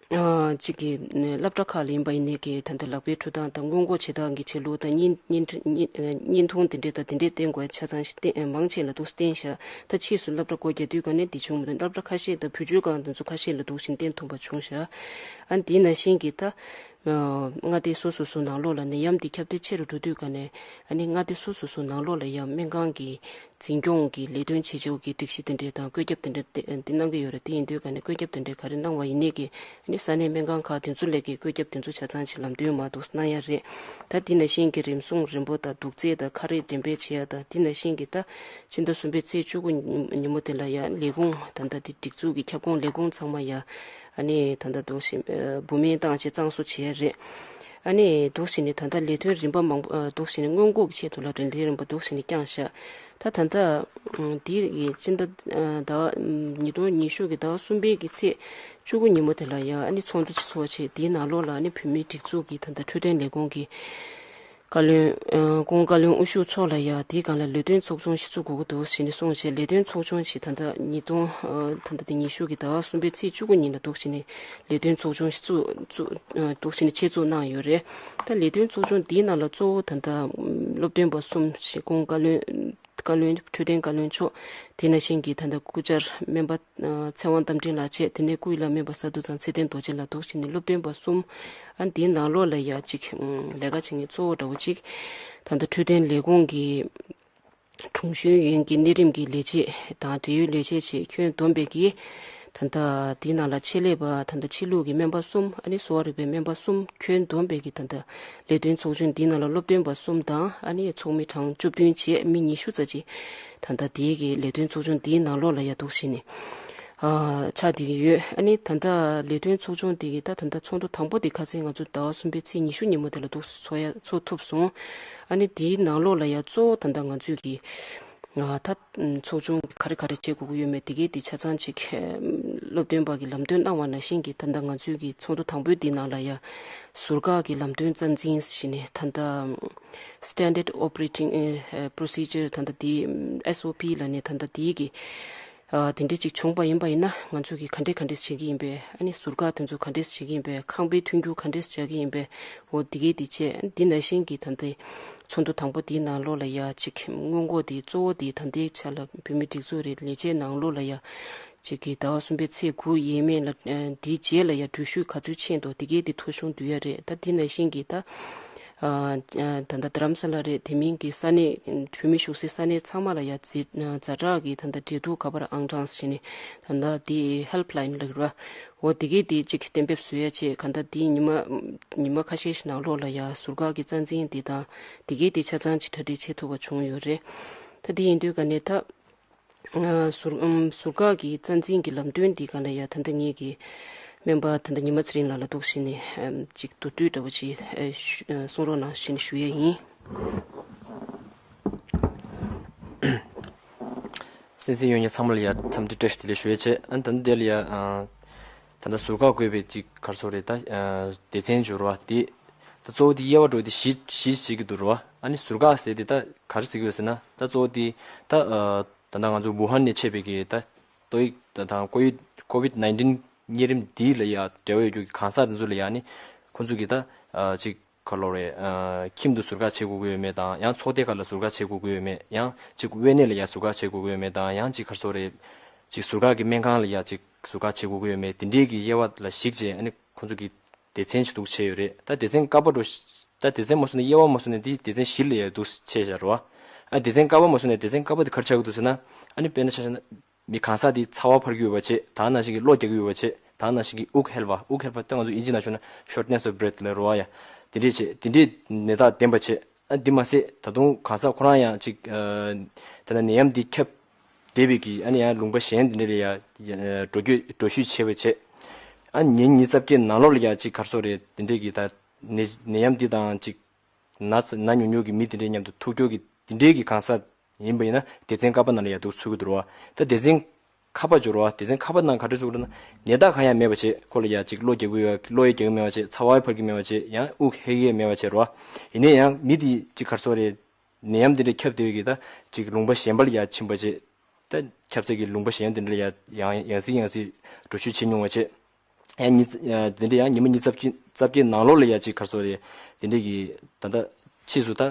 ཨ་གཅིག་གི་ནས་སློབ་གྲྭ་ཁག་ལ་ཡིན་པ་ཡིན་ནའི་གི་ད་ལྟ་ལག་པའི་འཕྲུལ་ཐང་དང་སྔོན་འགོག་བྱེད་སྟངས་ཀྱི་ཆེད་ལུགས་དང་བརྙན་བརྙན་བརྙན་བརྙན་ཐུང་དེ་འདྲས་དང་དེ་འདྲས་བསྟན་དགོས་ཆ་ཚང་ཞིག་བསྟན་མང་ཆེ་ལ་འདུག་བསྟན་ཤག་ད་ཕྱིས་སུ་སློབ་གྲྭ་སྒོ་རྒྱག་དུས་ག་ནས་འདི་བྱུང་མི་འདུག་སློབ་གྲྭ་ཁ་ཤས་དང་བུ་བཅོལ་ཁང་དེ་ཚོ་ཁ་ཤས་ལ་འདུག་བཞིན་བསྟན་ཐུབ་པ་བྱུང་ཤག་ཨ་འདི་ནང་བཞིན་གྱི་ད་མངའ་སྡེ་སོ་སོ་སོ་ནང་ལོགས་ལ་ནད་ཡམས་འདི་ཁྱབ་གདལ་ཆེ་རུ་འགྲོ་དུས་ག་ནས་ཨ་ནི་མངའ་སྡེ་སོ་སོ་སོ་ནང་ལོགས་ལ་ཡང་སྨན་ཁང་གི་འཛིན་སྐྱོང་གི་ལས་དོན་བྱེད་ཕྱོགས་ཀྱི་སྒྲིག་གཞི་དེ་འདྲས་དང་བཀོད་ཁྱབ་དེ་འདྲས་དེ་དེ་གནང་གི་ཡོད་རེད། དེ་ཡིན་དུས་ག་ནས་བཀོད་ཁྱབ་དེ་འདྲས་ག་རེ་གནང་བ་ཡིན་ནའི་གི་ཨ་ནི་ས་གནས་སྨན་ཁང་ཁག་དེ་ཚོ་ལས་ཀའི་བཀོད་ཁྱབ་དེ་ཚོ་ཆ་ཚང་ཞིག་ལམ་སྟོན་མ་འདུག་གནང་ཡ་རེད། ད་དེ་ནང་བཞིན་གྱི་རིམས་སྲུང་རིམ་པ་དང་དུག་རྫས་དང་ཁ་རས་འགྲེམས་སྤེལ་བྱེད་ཡ་དང་དེ་ནང་བཞིན་གྱི་ད་ཕྱི་ཟླ་གསུམ་པའི་ཚེས་བཅུ་དགུ་ཉིན་མོ་དེ་ལ་ཡ་ལས་ཁུངས་ད་ལྟ་དེ་སྒྲིག་འཛུགས་ཀྱི་ཁྱབ་ཁོངས་ལས་ཁུངས་ཚང་མ་ཡ་ཨ་ནི་ད་ལྟ་འདུག་བཞིན་འབུམ་སྨན་བཏང་བྱས་གཙང་བཟོ་བྱེད་ཡ་རེད། ཨ་ནི་འདུག་བྱས་ནས་ད་ལྟ་ལས་དོན་རིམ་པ་མང་པོ་ཨ་འདུག་བྱས་ནས་སྔོན་འགོག་གི་ཆེད་དུ་ལ་ལས་དོན་རིམ་པ་འདུག་བྱས་ནས་བསྐྱངས་ཤག་ད་ད་ལྟ་ཨ་འདི་ཡི་སྤྱི་ཟླ་ཨ་ཟླ་བ་ཨ་ཉིས་སྟོང་ཉི་ཤུ་གི་ཟླ་བ་གསུམ་པའི་གི་ཚེས་བཅུ་དགུ་ཉིན་མོ་དེ་ལ་ཡ་ཨ་ནི་ཚོགས་འདུ་ཅིག་ཚོགས་བྱས་དེའི་ནང་ལོགས་ལ་ཨ་ནི་བོད་མིའི་སྒྲིག་འཛུགས་ཀྱི་ད་ལྟ་འཕྲོད་བསྟེན་ལས་ཁུངས་ཀྱི་བཀའ་བློན་ཨ་ྋགོང་བཀའ་བློན་དབུ་བཞུགས་མཆོག་ལ་ཡ་དེའི་སྒང་ལ་ལས་དོན་ཚོགས་ཆུང་ཞིག་བཙུགས་དགོས་ཀྱི་འདུག་ཟེར་ནས་གསུངས་བྱས། ལས་དོན་ཚོགས་ཆུང་ཞིག་ད་ལྟ་ཉིས་སྟོང་ཨ་ད་ལྟ་དེ་ཉི་ཤུ་གི་ཟླ་བ་གསུམ་པའི་ཚེས་བཅུ་དགུ་ཉིན་ལ་འདུག་བྱས་ནས་ལས་དོན་ཚོགས་ཆུང་ཞིག་བཙུགས་བཙུགས་ཨ་འདུག་བྱས་ནས་ཆེད་བཙུགས་གནང་ཡོད་རེད། ད་ལས་དོན་ཚོགས་ཆུང་འདིའི་ནང་ལ་གཙོ་བོ་ད་ལྟ་སློབ་སྟོན་པ་གསུམ་ཞིག་ྋགོང་བཀའ་བློན་བཀའ་བློན་འཕྲོད་བསྟེན་བཀའ་བློན་མཆོག་དེ་ནང་བཞིན་གྱི་ད་ལྟ་སྐུ་བཅར་སྨན་པ་ཚེ་དབང་རྟ་མགྲིན་ལགས་བཅས། དེ་ནས་སྐུ་ཡི་བླ་སྨན་པ་ས་འདུ་ཚང་ཚེ་བརྟན་རྡོ་རྗེ་ལགས་འདུག་བྱས་ནས་སློབ་སྟོན་པ་གསུམ། ཨ་འདིའི་ནང་ལོགས་ལ་ཡ་གཅིག་ལས་ཀ་བྱེད་མཁན་གཙོ་བོ་འདྲ་བོ་གཅིག་ད་ལྟ་འཕྲོད་བསྟེན་ལས་ཁུངས་ཀྱི་དྲུང་གཞོན་ཡོན་གྱི་གནས་རིམ་གྱི་ལས་བྱེད་དང་འབྲེལ་ཡོད་ལས་བྱེད་བཅས་ཁྱོན་བསྡོམས་པས་ཀྱི་ད་ལྟ་འདིའི་ནང་ལ་ཆེད་ལས་པ་ད་ལྟ་ཕྱི་ལུགས་ཀྱི་སྨན་པ་གསུམ། ཨ་ནི་གསོ་བ་རིག་པའི་སྨན་པ་གསུམ། ཁྱོན་བསྡོམས་པས་ཀྱི་ད་ལྟ་ལས་དོན་ཚོགས་ཆུང་འདིའི་ནང་ལ་སློབ་སྟོན་པ་གསུམ་དང་ཨ་ནི་ཚོགས་མི་གྲངས་བཅུ་བདུན་བཅས་མི་ཉི་ཤུ་ཙམ་ཅིག་ད་ལྟ་འདིའི་གི་ལས་དོན་ཚོགས་ཆུང་འདིའི་ནང་ལོགས་ལ་ཡ་འདུག་བྱས་ནས་ཨ་ཆགས་བསྡད་ཀྱི་ཡོད། ཨ་ནི་ད་ལྟ་ལས་དོན་ཚོགས་ཆུང་འདི་གི་ད་ད་ལྟ་ཚོགས་འདུ་དང་པོ་འདི་ཁ་སང་ང་ཚོ་ཟླ་བ་གསུམ་པའི་ཚེས་ཉི་ཤུ་ཉིན་མོ་དེ་ལ་འདུག་ཚོགས་ཡ་ཚོགས་ཐུབ་སོང་། ཨ་ནི་འདིའི་ནང་ལོགས་ལ་ཡ་གཙོ་བོ་ད་ལྟ་ང་ཚོས་ཀྱི་ཨ་ད་ཚོགས་ཆུང་ག་རེ་ག་རེ་བྱེད་དགོས་ཀྱི་ཡོད་མེད་དེ་གའི་དེ་ཆ་ཚང་ཅིག་སློབ་སྟོན་པ་གི་ལམ་སྟོན་གནང་བ་ནང་བཞིན་གྱི་ད་ལྟ་ང་ཚོས་ཀྱི་ཚོགས་འདུ་དང་པོའི་འདིའི་ནང་ལ་ཡ་ཟུར་བཀག་གི་ལམ་སྟོན་རྩ་འཛིན་ཞེས་ནས་ད་ལྟ་Standard Operating Procedure ད་ལྟ་དེ་S O P ལ་ནས་ད་ལྟ་དེའི་གི་ཨ་དེ་འདྲས་ཅིག་བྱུང་པ་ཡིན་པ་ཡིན་ན་ང་ཚོས་ཀྱི་ག་འདྲས་ག་འདྲས་བྱེད་ཀྱི་ཡིན་པས། ཨ་ནི་ཟུར་བཀག་དེ་ཚོ་ག་འདྲས་བྱེད་ཀྱི་ཡིན་པས། ཁང་པའི་མཐུན་འགྱུར་ག་འདྲས་བྱ་གི་ཡིན་པས། འོ་དེ་གའི་དེ་བྱས། ཨ་ནི་དེ་ནང་བཞིན་གྱི་ད་ལྟའི་ཚོགས་འདུ་དང་པོ་དེའི་ནང་ལོགས་ལ་ཡ་ཅིག་སྔོན་འགོག་དེ་གཙོ་བོ་དེ་ད་ལྟའི་ཆ་ལ་བོད་མི་སྒྲིག་འཛུགས་རེད། ལས་བྱེད་ནང་ལོགས་ལ་ཡ་ཅིག་གི་ཟླ་བ་གསུམ་པའི་ཚེས་དགུ་ཡས་མས་ལ་ཨ་དེའི་རྗེས་ལ་ཡ་འགྲུལ་བཞུད་ག་ཚོད་ཕྱིན་འདུག་དེ་གའི་དེ་ཐོ་གཞུང་བསྡུ་ཡ་རེད། ད་དེ་ནང་བཞིན་གྱི་ད་ཨ་ཨ་ད་ལྟ་རྡ་རམ་ས་ལ་རེད། དེ་མིན་གྱི་ས་གནས་བོད་མི་བཞུགས་སའི་ས་གནས་ཚང་མ་ལ་ཡ་ཛ་ཛ་དྲག་གི་ད་ལྟ་འབྲེལ་གཏུག་ག་པར་ཨང་གྲངས་ཞེས་ནས་ད་ལྟ་དེ་Helpline ལ་རེད་བ། འོ་དེ་གའི་དེ་ཅིག་གཏན་འབེབས་བཟོ་ཡ་ཆེད་ག་ད་དེ་ཉི་མ་ཉི་མ་ཁ་ཤས་ཤིག་ནང་ལོགས་ལ་ཡ་ཟུར་བཀག་གི་རྩ་འཛིན་དེ་དང་དེ་གའི་དེ་ཆ་ཚང་ཅིག་གྲ་སྒྲིག་བྱེད་ཐུབ་པ་བྱུང་ཡོད་རེད། ད་དེ་ཡིན་དུས་ག་ནས་ད། ཨ་ཟུར་ཨམ་ཟུར་བཀག་གི་རྩ་འཛིན་གྱི་ལམ་སྟོན་འདི་སྒང་ལ་ཡ་ད་ལྟ་ངེད་ཀྱི་སྨན་པ་ད་ལྟ་ཉི་མ་ཚེ་རིང་ལགས་ལ་འདུག་བྱས་ནས་ཨམ་ཅིག་མདོར་བསྡུས་འདྲ་བོ་ཅིག་ཨ་ཞུ་ཨ་གསུང་རོགས་གནང་ཞེས་ནས་ཞུ་ཡས་ཡིན། གསན་གཟིགས་ཡོད་མཁན་ཚང་མ་ལ་ཡ་འཚམས་འདྲི་བཀྲ་ཤིས་བདེ་ལེགས་ཞུ་ཡས་བྱས། ཨ་ནི་ད་ལྟ་འདི་ལ་ཡ་ཨ་ད་ལྟ་ཟུར་བཀག་དགོས་པའི་ཅིག་ག་རེ་ཟེར་དགོས་རེད། ད་ཨ་སྡེ་ཚན་འབྱོར་བ་དེ་ད་གཙོ་བོ་དེ་དབྱེ་བ་འགྲོ་དེ་བཞི་བཞི་ཞིག་གི་འདུག་རེད་བ། ཨ་ནི་ཟུར་བཀག་ཟེར་དེ་ད་ག་རེ་ཟེར་གི་ཡོད་ཟེར་ན། ད་གཙོ་བོ་དེ་ད་ཨ། ད་ལྟ་ང་ཚོ་ཝུ་ཧན་ནས་མཆེད་པའི་གི་ད་ཏོག་དབྱིབས་ད་དང་ཀོ་ཝིད་ཀོ་ཝིད་ནའིན་ཊིན་གཉན་རིམས་འདི་ལ་ཡ་འབྲེལ་བ་ཡོད་རྒྱུ་གི་གང་ཟག་དེ་ཚོ་ལ་ཡ་ནི་ཁོང་ཚོ་གི་ད་ཨ་ཅིག་ག་ལོ་རེད། ཨ་ཁྱིམ་དུ་ཟུར་བཀག་བྱེད་དགོས་ཀྱི་ཡོད་མེད་དང་། ཡང་ཚོགས་སྡེ་ཁག་ལ་ཟུར་བཀག་བྱེད་དགོས་ཀྱི་ཡོད་མེད། ཡང་ཅིག་དབེན་གནས་ལ་ཡ་ཟུར་བཀག་བྱེད་དགོས་ཀྱི་ཡོད་མེད་དང་། ཡང་ཅིག་ག་རེ་ཟེར་དགོས་རེད། ཅིག་ཟུར་བཀག་གི་སྨན་ཁང་ལ་ཡ་ཅིག་ཟུར་བཀག་བྱེད་དགོས་ཀྱི་ཡོད་མེད། དེ་འདྲའི་གི་དབྱེ་བ་ལ་གཞིགས་བྱས་ཨ་ནི་ཁོང་ཚོ་གི་སྡེ་ཚན་ཞིག་འདུག་ཕྱེ་ཡོད་རེད། ད་སྡེ་ཚན་ཀ་པ་འགྲོ། ད་སྡེ་ཚན་མ་སོང་ནས་དབྱེ་བ་མ་སོང་ནས་དེ་སྡེ་ཚན་བཞི་ལ་ཡ་འདུག་ཕྱེ་བཞག་རེད་བ། ཨ་སྡེ་ཚན་ཀ་པ་མ་སོང་ནས་སྡེ་ཚན་ཀ་པ་དེ་ག་རེ་ཆགས་ཀྱི་འདུག་ཟེར་ན། ཨ་ནི་དཔེར་ན་ཆ་བཞག་ན་མི་གང་ཟག་དེ་ཚ་བ་འཕར་གྱི་ཡོད་པ་བྱས། ད་ནང་བཞིན་གྱི་གློ་རྒྱག་གི་ཡོད་པ་བྱས། ད་ནང་བཞིན་གྱི་དབུགས་ཧལ་བ། དབུགས་ཧལ་བ་ད་ང་ཚོ་ཨིན་ཇི་ནང་ཞུ་ན་shortness of breath ལབ་རེད་བ་ཡ། དེ་འདྲས་བྱས། དེ་འདྲས་ནད་རྟགས་ལྡན་པ་བྱས། ཨ་འདི་མ་ཟད་ད་དུང་གང་ཟག་ཁོ་རང་ཡང་ཅིག་ཨ་ད་ལྟ་ནད་ཡམས་འདི་ཁྱབ་བསྡད་པའི་གི་ཨ་ནི་ཡང་ལུང་པ་གཞན་དེ་འདྲ་ལ་ཡ་འགྲོ་སྐྱོད་འགྲོ་བཞུད་བྱས་པ་བྱས། ཨ་ཉིན་ཉི་ཤུ་རྩ་བརྒྱད་ནང་ལོགས་ལ་ཡ་ཅིག་ག་རེ་ཟེར་དགོས་རེད། དེ་འདྲས་ཀྱི་ད་ནད་ནད་ཡམས་འདི་དང་ཅིག་ན་ཚ་ན་ཉུང་ཉུང་གི་མི་དེ་འདྲས་མཉམ་དུ་ཐུག་སྐྱོར་གྱི་དེ་འདྲས་ཀྱི་གང་ཟག་ཡིན་པ་ཡིན་ན་སྡེ་ཚན་ཀ་པ་ནང་ལ་ཡ་འདུག་ཚུད་ཀྱི་འདུག་རེད་བ། ད་སྡེ་ཚན་ཁ་པ་འབྱོར་བ། སྡེ་ཚན་ཁ་པ་ནང་ག་འདྲས་ཚུད་ཀྱི་འདུག་ན། ནད་རྟགས་གང་ཡང་མེད་པ་བྱས། ཁོ་ལ་ཡ་ཅིག་གློ་རྒྱག་གི་ཡོད། གློ་ཡ་རྒྱག་གི་མེད་པ་བྱས། ཚ་བ་འཕར་གྱི་མེད་པ་བྱས། ཡང་དབུགས་ཧལ་གྱི་མེད་པ་བྱས་རེད་བ། ཡིན་ན་ཡང་མི་དེ་ཅིག་ག་རེ་ཟེར་དགོས་རེད། ནད་ཡམས་དེ་འདྲ་ཁྱབ་བསྡད་པའི་གི་ད་ཅིག་ལུང་པ་གཞན་པ་ལ་ཡ་ཕྱིན་པ་བྱས། ད་ཁྱབ་ཚད་ཀྱི་ལུང་པ་གཞན་དེ་འདྲ་ལ་ཡ་ཡང་ཡང་སེ་ཡང་སེ་འགྲོ་བཞུད་བྱེད་མྱོང་བ་བྱས། ཡང་ཉི་ཚེ་དེ་འདྲ་ཡང་ཉི་མ་ཉི་ཤུ་རྩ་བརྒྱད་ནང་ལོགས་ལ་ཡ་ཅིག་ག་རེ་ཟེར་དགོས་རེད། དེ་འདྲ་གི་ད་ལྟ་ཕྱིས་སུ་ད་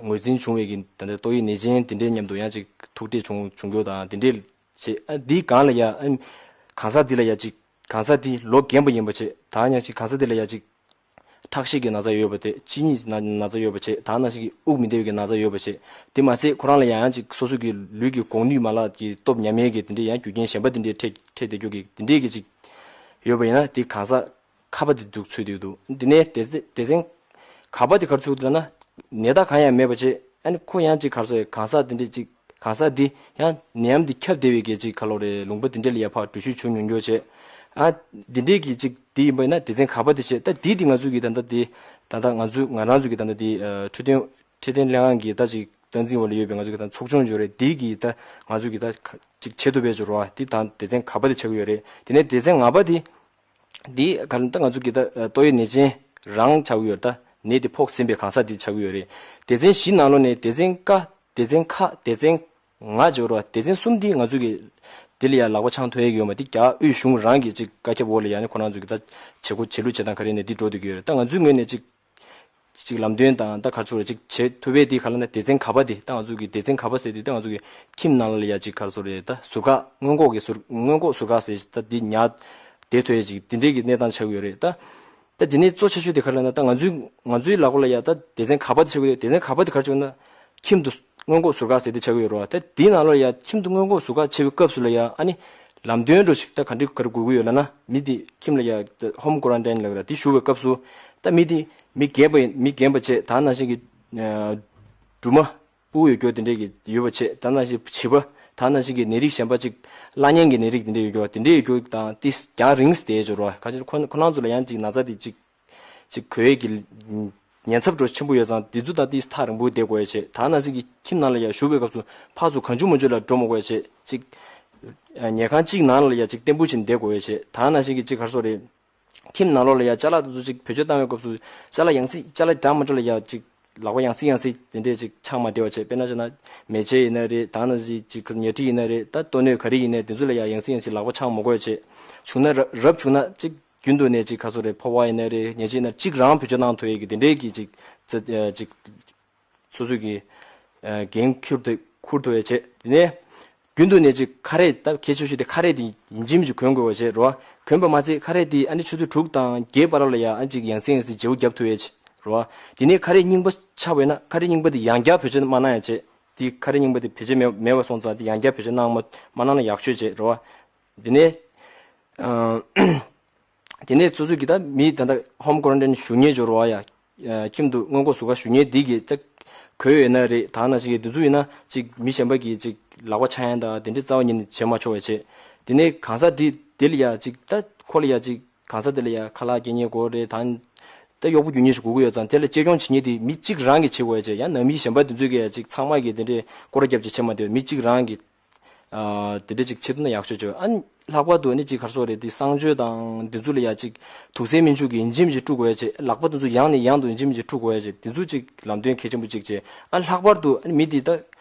ངོས་འཛིན་བྱུང་བའི་གི་ད་ལྟ་ཏོག་དབྱིབས་ནད་ཅན་དེ་འདྲའི་མཉམ་དུ་ཡང་ཅིག་ཐུག་འཕྲད་བྱུང་བྱུང་རྒྱུ་དང་དེ་འདྲའི་བྱས། ཨ་འདིའི་སྒང་ལ་ཡ་ཨ་གང་ཟག་འདི་ལ་ཡ་ཅིག་གང་ཟག་འདི་ལོ་རྒན་པ་ཡིན་པ་བྱས། ད་ཡང་ཅིག་གང་ཟག་འདི་ལ་ཡ་ཅིག་ཁྲག་ཤེད་ཀྱི་ན་ཚ་ཡོད་པ་དེ། གཅིན་སྙི་ན་ན་ཚ་ཡོད་པ་བྱས། ད་ནང་བཞིན་གྱི་དབུགས་མི་བདེ་བའི་གི་ན་ཚ་ཡོད་པ་བྱས། དེ་མ་ཟད་ཁོ་རང་ལ་ཡང་ཡང་ཅིག་སོ་སོ་གི་ལུས་ཀྱི་གོང་ནུས་མ་ལག་གི་སྟོབས་ཉམས་ཡས་ཀྱི་དེ་འདྲའི་ཡང་རྒྱུ་རྐྱེན་གཞན་པ་དེ་འདྲའི་འཕྲད་འཕྲད་བསྡད་རྒྱུ་གི་དེ་འདྲའི་གི་ཅིག་ཡོད་པ་ཡིན་ན། དེ་གང་ཟག་ཁ་པ་དེ་འདུག་ཚུད་བསྡད་འདུག་དེ་ནས་སྡེ་ཚན་སྡེ་ཚན་ག་པ་དེ་ག་རེ་ཚུད་འདུག་ལབ་ན། ནད་རྟགས་གང་ཡང་མེད་པ་བྱས། ཨ་ནི་ཁོ་ཡང་ཅིག་ག་རེ་ཟེར། གང་ཟག་དེ་འདྲའི་ཅིག་གང་ཟག་འདི་ཡང་ནད་ཡམས་འདི་ཁྱབ་བསྡད་པའི་གི་ཅིག་ག་ལོ་རེད། ལུང་པ་འདི་འདྲ་ལ་ཡ་ཕར་འགྲུལ་བཞུད་བྱུང་མྱོང་རྒྱུ་བྱས། ཨ་འདི་འདྲའི་གི་ཅིག་འདི་ཡིན་པ་ཡིན་ན་སྡེ་ཚན་ག་པ་དེ་བྱས། ད་འདི་འདི་ང་ཚོ་གི་ད་ལྟ་འདི་ད་ལྟ་ང་ཚོ་ང་རང་ཚོ་གི་ད་ལྟ་འདི་ཨ་འཕྲོད་བསྟེན་འཕྲོད་བསྟེན་ལྷན་ཁང་གི་ད་ཅིག་སྟངས་འཛིན་འོག་ལ་ཡོད་པའི་ང་ཚོ་གི་ད་ཚོགས་ཆུང་ཅིག་ཡོད་རེད། འདི་གི་ད་ང་ཚོ་གི་ད་ཅིག་བྱེད་ཐུབ་པའི་ཅིག་རོ། འདི་ད་སྡེ་ཚན་ག་པ་དེ་ཆགས་ཀྱི་ཡོད་རེད། དེ་ནས་སྡེ་ཚན་ལྔ་པ་དེ། འདི་ག་ལ་ད་ང་ཚོ་གི་ད་ཏོག་དབྱིབས་ནད་ཅན་རང་ཆགས་ཀྱི་ཡོད་རེད། ད་ནད་དེ་ཕོག་ཟིན་པའི་གང་ཟག་དེ་ཆགས་ཀྱི་ཡོད་རེད། སྡེ་ཚན་བཞི་ནང་ལོགས་ནས་སྡེ་ཚན་ཀ་སྡེ་ཚན་ཁ་སྡེ་ཚན་ང་འཇོག་རོགས། སྡེ་ཚན་གསུམ་འདི་ང་ཚོ་གི་དེ་ལ་ཡང་ལག་པ་འཆང་ཐུབ་ཡས་ཡོད་མ། དེ་རྒྱ་དབུས་གཞུང་རང་གི་ཅིག་བཀའ་ཁྱབ་འོག་ལ་ཡང་ནི་ཁོ་རང་ཚོ་གི་ད་བྱེད་སྒོ་བྱེད་ལུགས་བྱེད་སྟངས་ག་རེ་ནས་འདི་འགྲོ་བསྡད་ཀྱི་ཡོད་རེད། ད་ང་ཚོའི་ངོས་ནས་ཅིག་ཅིག་ལམ་སྟོན་དང་ད་ག་ཚོད་ཅིག་བྱེད་ཐུབ་པའི་དེ་ག་ལ་ན་སྡེ་ཚན་ག་པ་དེ། ད་ང་ཚོ་གི་སྡེ་ཚན་ག་པ་ཟེར་དུས་ད་ང་ཚོ་གི་ཁྱིམ་ནང་ལ་ཡ་ཅིག་ག་རེ་ཟེར་དགོས་རེད། ད་ཟུར་བཀག་སྔོན་འགོག་གི་ཟུར་སྔོན་འགོག་ཟུར་བཀག་ཟེར་ད་འདི་ཉར་བསྡད་ཐུབ་ཡ་ཅིག་དེ་འདྲའི་གི་གནས་སྟངས་ཆགས་ཀྱི་ཡོད་རེད། ད་ད་དེ་ནས་གཙོ་ཆེ་ཤོས་དེ་ག་ལ་ན་ད་ང་ཚོའི་ང་ཚོའི་ལག་པ་ལ་ཡ་ད་སྡེ་ཚན་ག་པ་དེ་ཆགས་ཀྱི་ཡོད། སྡེ་ཚན་ག་པ་དེ་ག་རེ་ཆགས་ན་ཁྱིམ་དུ་སྔོན་འགོག་ཟུར་བཀག་ཟེར་དེ་ཆགས་ཀྱི་ཡོད་རེད་བ། ད་དེའི་ནང་ལ་ཡ་ཁྱིམ་དུ་སྔོན་འགོག་ཟུར་བཀག་བྱེད་པའི་སྐབས་སུ་ལ་ཡ་ཨ་ནི་ལམ་སྟོན་འདྲ་ཞིག་ད་ག་འདྲ་ག་རེ་དགོས་ཀྱི་ཡོད་ལབ་ན། མི་དེ་ཁྱིམ་ལ་ཡ་ཧོམ་ཀོ་རན་ཊིན་ལབ་ར་དེ་བཞུགས་པའི་སྐབས་སུ། ད་མི་དེ་མི་རྒན་པ་མི་རྒན་པ་བྱས། ད་ནང་བཞིན་གྱི་ཨ་སྦྲུམ་མ་སྤུ་གུ་ཡོད་རྒྱུ་དེ་འདྲས་ཀྱི་ཡོད་པ་བྱས། ད་ནང་བཞིན་བྱིས་པ་ད་ནང་བཞིན་གྱི་ནད་རིགས་གཞན་པ་ཅིག་བླ་གཉན་གྱི་ནད་རིགས་དེ་འདྲས་ཡོད་རྒྱུ་དེ་འདྲས་ཡོད་རྒྱུ་དང་ཏིས་རྒྱང་རིང་བསྡད་ཡོད་རྒྱུ་རེད་བ། ག་ཅིག་ཁོ་ཁོ་རང་ཚོ་ལ་ཡང་ཅིག་ན་ཚ་དེ་ཅིག་ཅིག་འགོས་ཡས་ཀྱི་ཉེན་ཚབས་འདྲ་ཆེན་པོ་ཡོད་ཙང་དེ་ཚོ་ད་ཏིས་ཐག་རིང་པོ་བསྡད་དགོས་ཡས་བྱས། ད་ནང་བཞིན་གྱི་ཁྱིམ་ནང་ལ་ཡང་བཞུགས་པའི་སྐབས་སུ་ཕར་ཚུར་གང་བྱུང་མང་བྱུང་ལ་འགྲོ་མི་དགོས་ཡས་བྱས། ཅིག་ཉལ་ཁང་གཅིག་ནང་ལ་ཡང་ཅིག་བརྟན་པོ་བྱས་ནས་བསྡད་དགོས་ཡས་བྱས། ད་ནང་བཞིན་གྱི་ཅིག་ག་རེ་ཟེར་དགོས་རེད། ཁྱིམ་ནང་ལོགས་ལ་ཡ་ཅ་ལག་དེ་ཚོ་ཅིག་བེད་སྤྱོད་བཏང་བའི་སྐབས་སུ་ཅ་ལག་ཡང་སེ་ཅ་ལག་འདྲ་མི་འདྲ་ལ་ཡ་ཅིག་ལག་པ་ཡང་སེ་ཡང་སེ་དེ་འདྲས་ཅིག་འཆང་མ་བདེ་བ་བྱས། དཔེར་ན་བྱས་ན་མལ་ཆས་ཡིན་ན་རེད། ད་ནང་བཞིན་ཅིག་ཉལ་ཁྲི་ཡིན་ན་རེད། ད་ལྟོ་སྣོད་ག་རེ་ཡིན་ནའི་དེ་ཚོ་ལ་ཡ་ཡང་སེ་ཡང་སེ་ལག་པ་འཆང་མ་དགོས་བྱས། བྱུང་ན་རབ་རབ་བྱུང་ན་ཅིག་རྒྱུན་དུ་ནས་ཅིག་ག་རེ་ཟེར་དགོས་རེད། ཕོར་པ་ཡིན་ན་རེད། ཉལ་ཆས་ཡིན་ན་ཅིག་རང་བེད་སྤྱོད་གནང་ཐུབ་ཡས་ཀྱི་དེ་འདྲས་ཀྱི་ཅིག་ཅིག་སོ་སོ་གི་ཨ་འགན་འཁུར་ཐུབ་འཁུར་ཐུབ་ཡས་བྱས། དེ་ནས་རྒྱུན་དུ་ནས་ཅིག་ཁ་རས། ད་གལ་ཆེ་ཤོས་དེ་ཁ་རས་དེ་ཡིན་གཅིག་མིན་གཅིག་གོན་དགོས་པ་བྱས་རོ། གོན་པ་མ་ཚད་ཁ་རས་དེ་ཨ་ནི་ཆུ་ཚོད་དྲུག་དང་བརྒྱད་བར་ལ་ཡ་ཨ་ཅིག་ཡང་སེ་ཡང་སེ་བརྗེ་པོ་བརྒྱབ་ཐུབ་ཡས་བྱས་རོ། དེ་ནས་ཁ་རས་རྙིང་པ་ཆགས་པ་ཡིན་ན་ཁ་རས་རྙིང་པ་དེ་ཡང་བསྐྱར་བེད་སྤྱོད་མ་གནང་ཡས་བྱས། དེ་ཁ་རས་རྙིང་པ་དེ་བེད་སྤྱོད་མེད་མེད་པ་སོང་ཙང་དེ་ཡང་བསྐྱར་བེད་སྤྱོད་གནང་མ་མ་གནང་ན་ཡག་ཤོས་བྱས་རོ། དེ་ནས་ཨ། དེ་ནས་སོ་སོ་གི་ད་མི་ད་ལྟ་ཧོམ་ཀོ་རན་ཊིན་བཞུགས་མཁན་ཅིག་ཡོད་རེད་བ་ཡ། ཁྱིམ་དུ་སྔོན་འགོག་ཟུར་བཀག་བཞུགས་མཁན་འདི་གིས་ད་གོས་ཡོད་ན་རེད། ད་ནང་བཞིན་གྱི་འདི་ཚོ་ཡིན་ན་ཅིག་མི་གཞན་པ་གིས་ཅིག་ལག་པ་འཆང་ཡ་དང་དེ་འདྲའི་རྩ་བ་ཉིད་ནས་བྱེད་མ་ཆོག་པ་བྱས། དེ་ནས་གང་ཟག་འདི་དེ་ལ་ཡ་ཅིག་ད་ཁོ་ལ་ཡ་ཅིག་གང་ཟག་དེ་ལ་ཡ་ཁ་ལག་སྐྱེལ་མཁན་དགོས་རེད། ད་ད་གཡོག་པོ་རྒྱུག་མཁན་ཞིག་དགོས་ཀྱི་ཡོད་ཙང་དེ་ལ་གཅེས་སྐྱོང་བྱེད་མཁན་དེ་མི་གཅིག་རང་གིས་བྱེད་དགོས་ཡ་བྱས། ཡང་ནང་མི་གཞན་པ་དེ་ཚོས་ཀྱིས་ཡ་ཅིག་ཚང་མ་གིས་དེ་འདྲའི་སྐོར་ར་རྒྱབ་བྱས་བྱེད་མ་བདེ་བ། མི་གཅིག་རང་གིས། ཨ་དེ་འདྲ་ཅིག་བྱེད་ཐུབ་ན་ཡག་ཤོས་བྱོས། ཨ་ནི་ལྷག་པར་དུ་ཨ་ནི་ཅིག་ག་རེ་ཟེར་དགོས་རེད། དེ་གསང་སྤྱོད་དང་དེ་ཚོ་ལ་ཡ་ཅིག་དུག་སེལ་སྨན་ཆུ་གིས་ཡིན་གཅིག་མིན་གཅིག་བཀྲུ་དགོས་ཡ་བྱས། ལག་པ་དེ་ཚོ་ཡང་ནས་ཡང་དུ་ཡིན་གཅིག་མིན་གཅིག་བཀྲུ་དགོས་ཡ་བྱས། དེ་ཚོ་ཅིག་ལམ་སྟོན་གལ་ཆེན་པོ་ཅིག་བྱས། ཨ་ལྷག་པར་དུ་ཨ་ནི་མི་དེ་ད་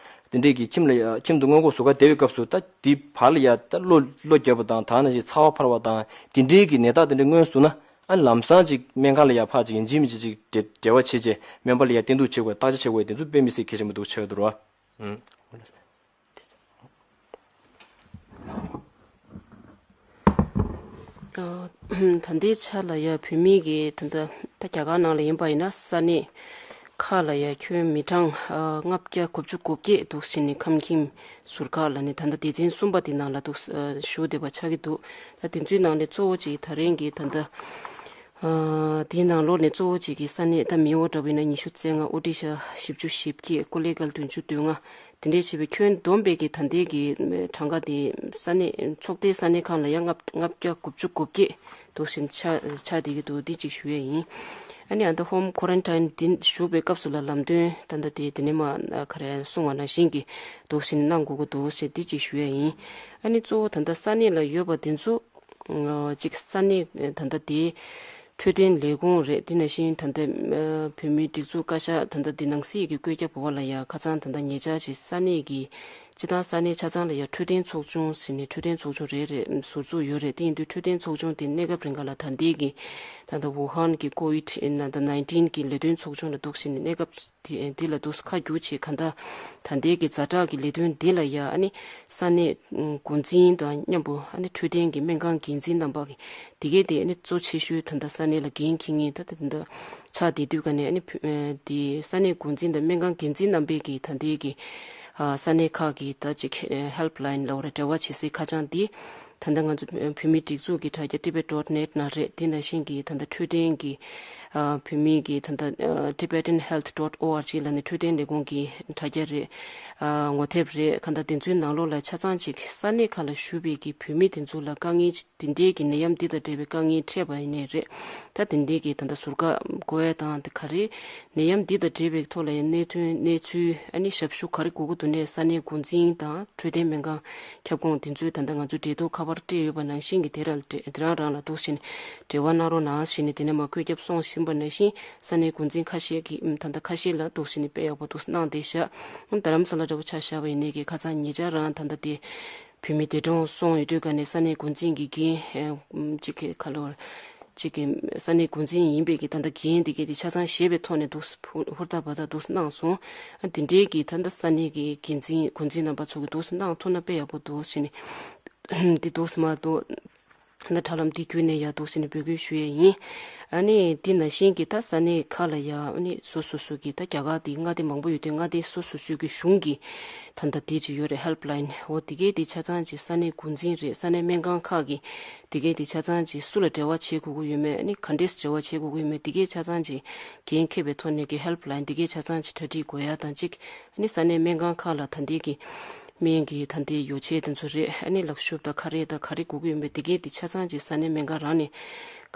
དེ་འདྲས་ཀྱི་ཁྱིམ་ལ་ཡ་ཁྱིམ་དུ་སྔོན་འགོག་ཟུར་བཀག་བསྡད་པའི་སྐབས་སུ་ད་དེ་བར་ལ་ཡ་ད་གློ་གློ་བརྒྱབ་པ་དང་ད་ནང་བཞིན་ཚ་བ་འཕར་བ་དང་དེ་འདྲས་ཀྱི་ནད་རྟགས་དེ་འདྲས་མངོན་སོང་ན། ཨ་ནི་ལམ་སང་ཅིག་སྨན་ཁང་ལ་ཡ་ཕར་ཅིག་ཡིན་གཅིག་མིན་གཅིག་ཅིག་འབྲེལ་འབྲེལ་བ་བྱས་བྱས་སྨན་པ་ལ་ཡ་བསྟེན་གཏུག་བྱེད་དགོས། བརྟག་དཔྱད་བྱེད་དགོས། དེ་ཚོ་དཔེ་མི་སྲིད་གལ་ཆེན་པོ་འདུག་ཆགས་འདུག་རོ། ཨ་ད་ལྟའི་ཆ་ལ་ཡ་བོད་མི་གི་ད་ལྟ་ད་རྒྱ་གར་ནང་ལ་ཡིན་པ་ཡིན་ན་ས་གནས་ཁག་ལ་ཡ་ཁྱོན་མི་གྲངས་ཨ་ལྔ་བརྒྱ་དགུ་བཅུ་གོ་བརྒྱད་འདུག་ཟེར་ནས་ཁམས་ཁྱིམ་ཟུར་བཀག་ལ་ནི་ད་ལྟ་སྡེ་ཚན་གསུམ་པ་དེ་ནང་ལ་འདུག་ཨ་བཞུགས་བསྡད་པ་ཆགས་ཀྱི་འདུག་ད་དེ་ཚོའི་ནང་ནས་གཙོ་བོ་གཅིག་ད་རིང་གི་ད་ལྟ་ཨ་དེའི་ནང་ལོགས་ནས་གཙོ་བོ་གཅིག་གི་ས་གནས་ད་མིའོ་འདྲ་བོ་ཡིན་ན་ཉི་ཤུ་རྩ་ལྔ། ཨོ་ཌི་ཤ་བཞི་བཅུ་ཞེ་བརྒྱད། ཀོ་ལེ་གལ་བདུན་ཅུ་དོན་ལྔ། དེ་འདྲས་བྱས་པའི་ཁྱོན་བསྡོམས་པའི་གི་ད་ལྟའི་གི་གྲངས་ཀ་དེ་ས་གནས་ཚོགས་སྡེའི་ས་གནས་ཁང་ལ་ཡང་ལྔ་ལྔ་བརྒྱ་དགུ་བཅུ་གོ་བརྒྱད་འདུག་ཟེར་ཆགས་ཆགས་བསྡད་ཀྱི་འདུག་འདི་གཅིག་ཞུ་ཡས་ཡིན། ཨ་ནི་ཨ་ད་ཧོམ་ཁོ་རན་ཊིན་འདི་བཞུགས་པའི་སྐབས་སུ་ལ་ལམ་སྟོན་ད་ལྟ་དེ་དེ་ནས་མ་ག་རེ་གསུང་བ་ནང་བཞིན་གྱི་འདུག་ཟེར་གནང་དགོས་ཀྱི་འདུག་ཟེར་འདི་གཅིག་ཞུ་ཡས་ཡིན། ཨ་ནི་གཙོ་བོ་ད་ལྟ་ས་གནས་ལ་ཡོད་པ་དེ་ཚོ་ཅིག་ས་གནས་ད་ལྟ་དེ་འཕྲོད་བསྟེན་ལས་ཁུངས་རེད། དེ་ནང་བཞིན་ད་ལྟ་བོད་མིའི་སྒྲིག་འཛུགས་བཀའ་ཤག་ད་ལྟ་དེ་ནང་སྲིད་ཀྱི་བཀོད་ཁྱབ་འོག་ལ་ཡ་ཁ་སང་ད་ལྟ་ཉེ་ཆར་ཅིག་ས་གནས་ཀྱི་ སྤྱིར་བཏང་ས་གནས་ཆ་ཚང་ལ་ཡང་འཕྲོད་བསྟེན་ཚོགས་ཆུང་ཟེར་ནས་འཕྲོད་བསྟེན་ཚོགས་ཆུང་རེ་རེ་ཟུར་འཛུགས་ཡོད་རེད། དེ་ཡིན་དུས་འཕྲོད་བསྟེན་ཚོགས་ཆུང་དེ་གནས་སྐབས་རིང་ག་ལ་ད་ལྟའི་གི་ད་ལྟ་ཝུ་ཧན་གི་ཀོ་ཝིད་ནང་ད་ནའིན་ཊིན་གི་ལས་དོན་ཚོགས་ཆུང་ལ་འདུག་བྱས་ནས་གནས་སྐབས་དེ་དེ་ལ་འདུག་ཁ་བསྒྱུར་བྱས་ག་ད་ད་ལྟའི་གི་ཛ་དྲག་གི་ལས་དོན་དེ་ལ་ཡང་ཨ་ནི་ས་གནས་འགོ་འཛིན་དང་མཉམ་པོ་ཨ་ནི་འཕྲོད་བསྟེན་གི་སྨན་ཁང་འགན་འཛིན་རྣམ་པ་གི་དེ་གས་དེ་ཨ་ནི་གཙོ་ཆེ་ཤོས་ད་ལྟ་ས་གནས་ལ་འགན་འཁྱེར་མཁན་ད་ལྟ་དེ་འདྲ་ཆགས་བསྡད་དུས་ག་ནས་ཨ་ནི་བུ་ཨ་དེ་ས་གནས་འགོ་འཛིན་དང་སྨན་ཁང་འགན་འཛིན་རྣམ་པས་ཀྱི་ད་ལྟའི་གི་ཨ་ས་གནས་ཁག་གི་ད་ཅིག་ཨ་ཧེལ་པི་ལའིན་ལབ་རེད། འབྲེལ་བ་བྱེད་སའི་ཁ་བྱང་འདི་ད་ལྟ་ང་ཚོ་ཨ་བོད་མིའི་སྒྲིག་འཛུགས་ཀྱི་དྲ་རྒྱ་tibet dot net ནང་རེད། དེ་ནང་བཞིན་གྱི་ད་ལྟ་འཕྲོད་བསྟེན་གྱི་ཨ་བོད་མིའི་གི་ད་ལྟ་ཨ་tibetan health dot org ལབ་ནས་འཕྲོད་བསྟེན་ལས་ཁུངས་ཀྱི་དྲ་རྒྱ་རེད། ཨ་ངོ་དེབ་རེད། ག་ད་དེ་ཚོའི་ནང་ལོགས་ལ་ཆ་ཚང་ཅིག་ས་གནས་ཁག་ལ་བཞུགས་པའི་གི་བོད་མི་དེ་ཚོ་ལ་དཀའ་ངལ་དེ་འདྲའི་གི་ནད་ཡམས་འདི་དང་འབྲེལ་བའི་དཀའ་ངལ་འཕྲད་པ་ཡིན་ནའི་རེད། ད་དེ་འདྲའི་གི་ད་ལྟ་ཟུར་བཀག་དགོས་ཡ་དང་དེ་ག་རེ་ནད་ཡམས་འདི་དང་འབྲེལ་བའི་ཐོག་ལ་ཡང་གནས་ཚུལ་གནས་ཚུལ་ཨ་ནི་ཞབས་ཞུ་ག་རེ་དགོས་ཀྱི་འདུག་ནས་ས་གནས་འགོ་འཛིན་དང་འཕྲོད་བསྟེན་སྨན་ཁང་ཁྱབ་ཁོངས་དེ་ཚོས་ད་ལྟ་ང་ཚོས་འབྲེལ་གཏུག་ཁ་པར་སྤྲད་ཡོད་པ་ནང་བཞིན་གྱི་དེ་ར་དེ་རང་རང་ལ་འདུག་བྱས་ནས་འབྲེལ་བ་གནང་རོགས་གནང་ཞེས་ནས་དེ་ནས་མར་བཀོད་ཁྱབ་སོང་ཟིན་པ་ནང་བཞིན་ས་གནས་འགོ་འཛིན་ཁ་ཤས་ཀྱིས་ད་ལྟ་ཁ་ཤས་ལ་འདུག་བྱས་ནས་དཔེ་ཡག་པོ་འདུག་གནང་བསྡད་ཤག་རྡ་རམ་ས་ལ་འདྲ་བོ་ཆ་བཞག་པ་ཡིན་ནའི་གི་ཁ་སང་ཉེ་ཆར་རང་ད་ལྟ་དེ། བོད་མི་འདས་གྲོངས་སོང་ཡོད་དུས་ག་ནས་ས་གནས་འགོ་འཛིན་གྱི་འགན་གཅིག་གི་ཁ་ལོར་གཅིག་གི་ས་གནས་འགོ་འཛིན་ཡིན་པའི་གི་ད་ལྟ་འགན་དེ་གས་དེ་ཆ་ཚང་བཞེས་པའི་ཐོག་ནས་འདུག་ཧུར་ཐག་འབད་ཐག་འདུག་གནང་སོང་། ཨ་དེ་འདྲའི་གི་ད་ལྟ་ས་གནས་ཀྱི་འགན་འཛིན་འགོ་འཛིན་རྣམ་པ་ཚོ་གི་འདུག་གནང་ཐུབ་ན་དཔེ་ཡག་པོ་འདུག་ཟེར་ནས་འདི་འདུག་མ་འདུག་ད་དྲ་ལམ་འདི་བརྒྱུད་ནས་ཡ་འདུག་ཟེར་ནས་འབོད་སྐུལ་ཞུ་ཡས་ཡིན། ཨ་ནི་འདི་ནང་བཞིན་གྱི་ད་ས་གནས་ཁག་ལ་ཡ་ཨ་ནི་སོ་སོ་སོ་གི་ད་རྒྱ་གར་དེ་མངའ་སྡེ་མང་པོ་ཡོད་དུས་མངའ་སྡེ་སོ་སོ་སོ་གི་གཞུང་གི་ད་ལྟ་དེ་ཅིག་ཡོད་རེད། ཧེལ་པི་ལའིན་འོ་དེ་གས་དེ་ཆ་ཚང་ཅིག་ས་གནས་འགོ་འཛིན་རེད། ས་གནས་སྨན་ཁང་ཁག་གི་དེ་གས་དེ་ཆ་ཚང་ཅིག་སུ་ལ་འབྲེལ་བ་བྱེད་དགོས་ཀྱི་ཡོད་མེད། ཨ་ནི་ག་འདྲས་འབྲེལ་བ་བྱེད་དགོས་ཀྱི་ཡོད་མེད། དེ་གས་ཆ་ཚང་ཅིག་འགན་འཁྱེར་བའི་ཐོག་ནས་ཀྱི་ཧེལ་པི་ལའིན་དེ་གས་ཆ་ཚང་ཅིག་གྲ་སྒྲིག་དགོས་ཡ་དང་གཅིག་ཨ་ནི་ས་གནས་སྨན་ཁང་ཁག་ལ་ད་ལྟའི་གི་སྨན་གྱི་ད་ལྟའི་ཡོ་བྱད་དེ་ཚོ་རེད། ཨ་ནི་ལག་ཤུབས་དང་ཁ་རས་དང་ག་རེ་དགོས་ཀྱི་ཡོད་མེད་དེ་གས་དེ་ཆ་ཚང་ཅིག་ས་གནས་སྨན་ཁང་རང་ནས་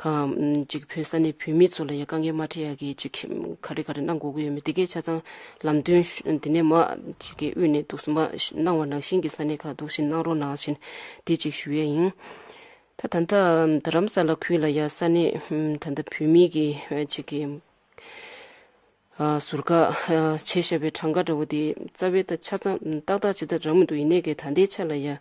གང་ཅིག་བོད་ས་གནས་བོད་མི་ཚོ་ལ་ཡ་དཀའ་ངལ་མ་འཕྲད་ཡ་གི་ཅིག་ག་རེ་ག་རེ་གནང་དགོས་ཀྱི་ཡོད་མེད་དེ་གས་ཆ་ཚང་ལམ་སྟོན་ཞུ་འདི་ནས་མ་ཅིག་གི་དབུས་ནས་འདུག་སེ་མ་གནང་བ་ནང་བཞིན་གྱི་ས་གནས་ཁག་འདུག་སེ་གནང་རོགས་གནང་ཞེས་དེ་ཅིག་ཞུ་ཡས་ཡིན། ད་ད་ལྟ་རྡ་རམ་ས་ལ་ཁུལ་ལ་ཡ་ས་གནས་ད་ལྟ་བོད་མི་གི་ཅིག་གི་ཨ་ཟུར་བཀག་ཨ་བྱས་བཞག་པའི་གྲངས་ཀ་འདྲ་བོ་དེ་རྩ་བའི་ད་ཆ་ཚང་ཏག་ཏག་ཅིག་ད་རག་མི་འདུག་ཡིན་ནའི་གི་ད་ལྟའི་ཆ་ལ་ཡ་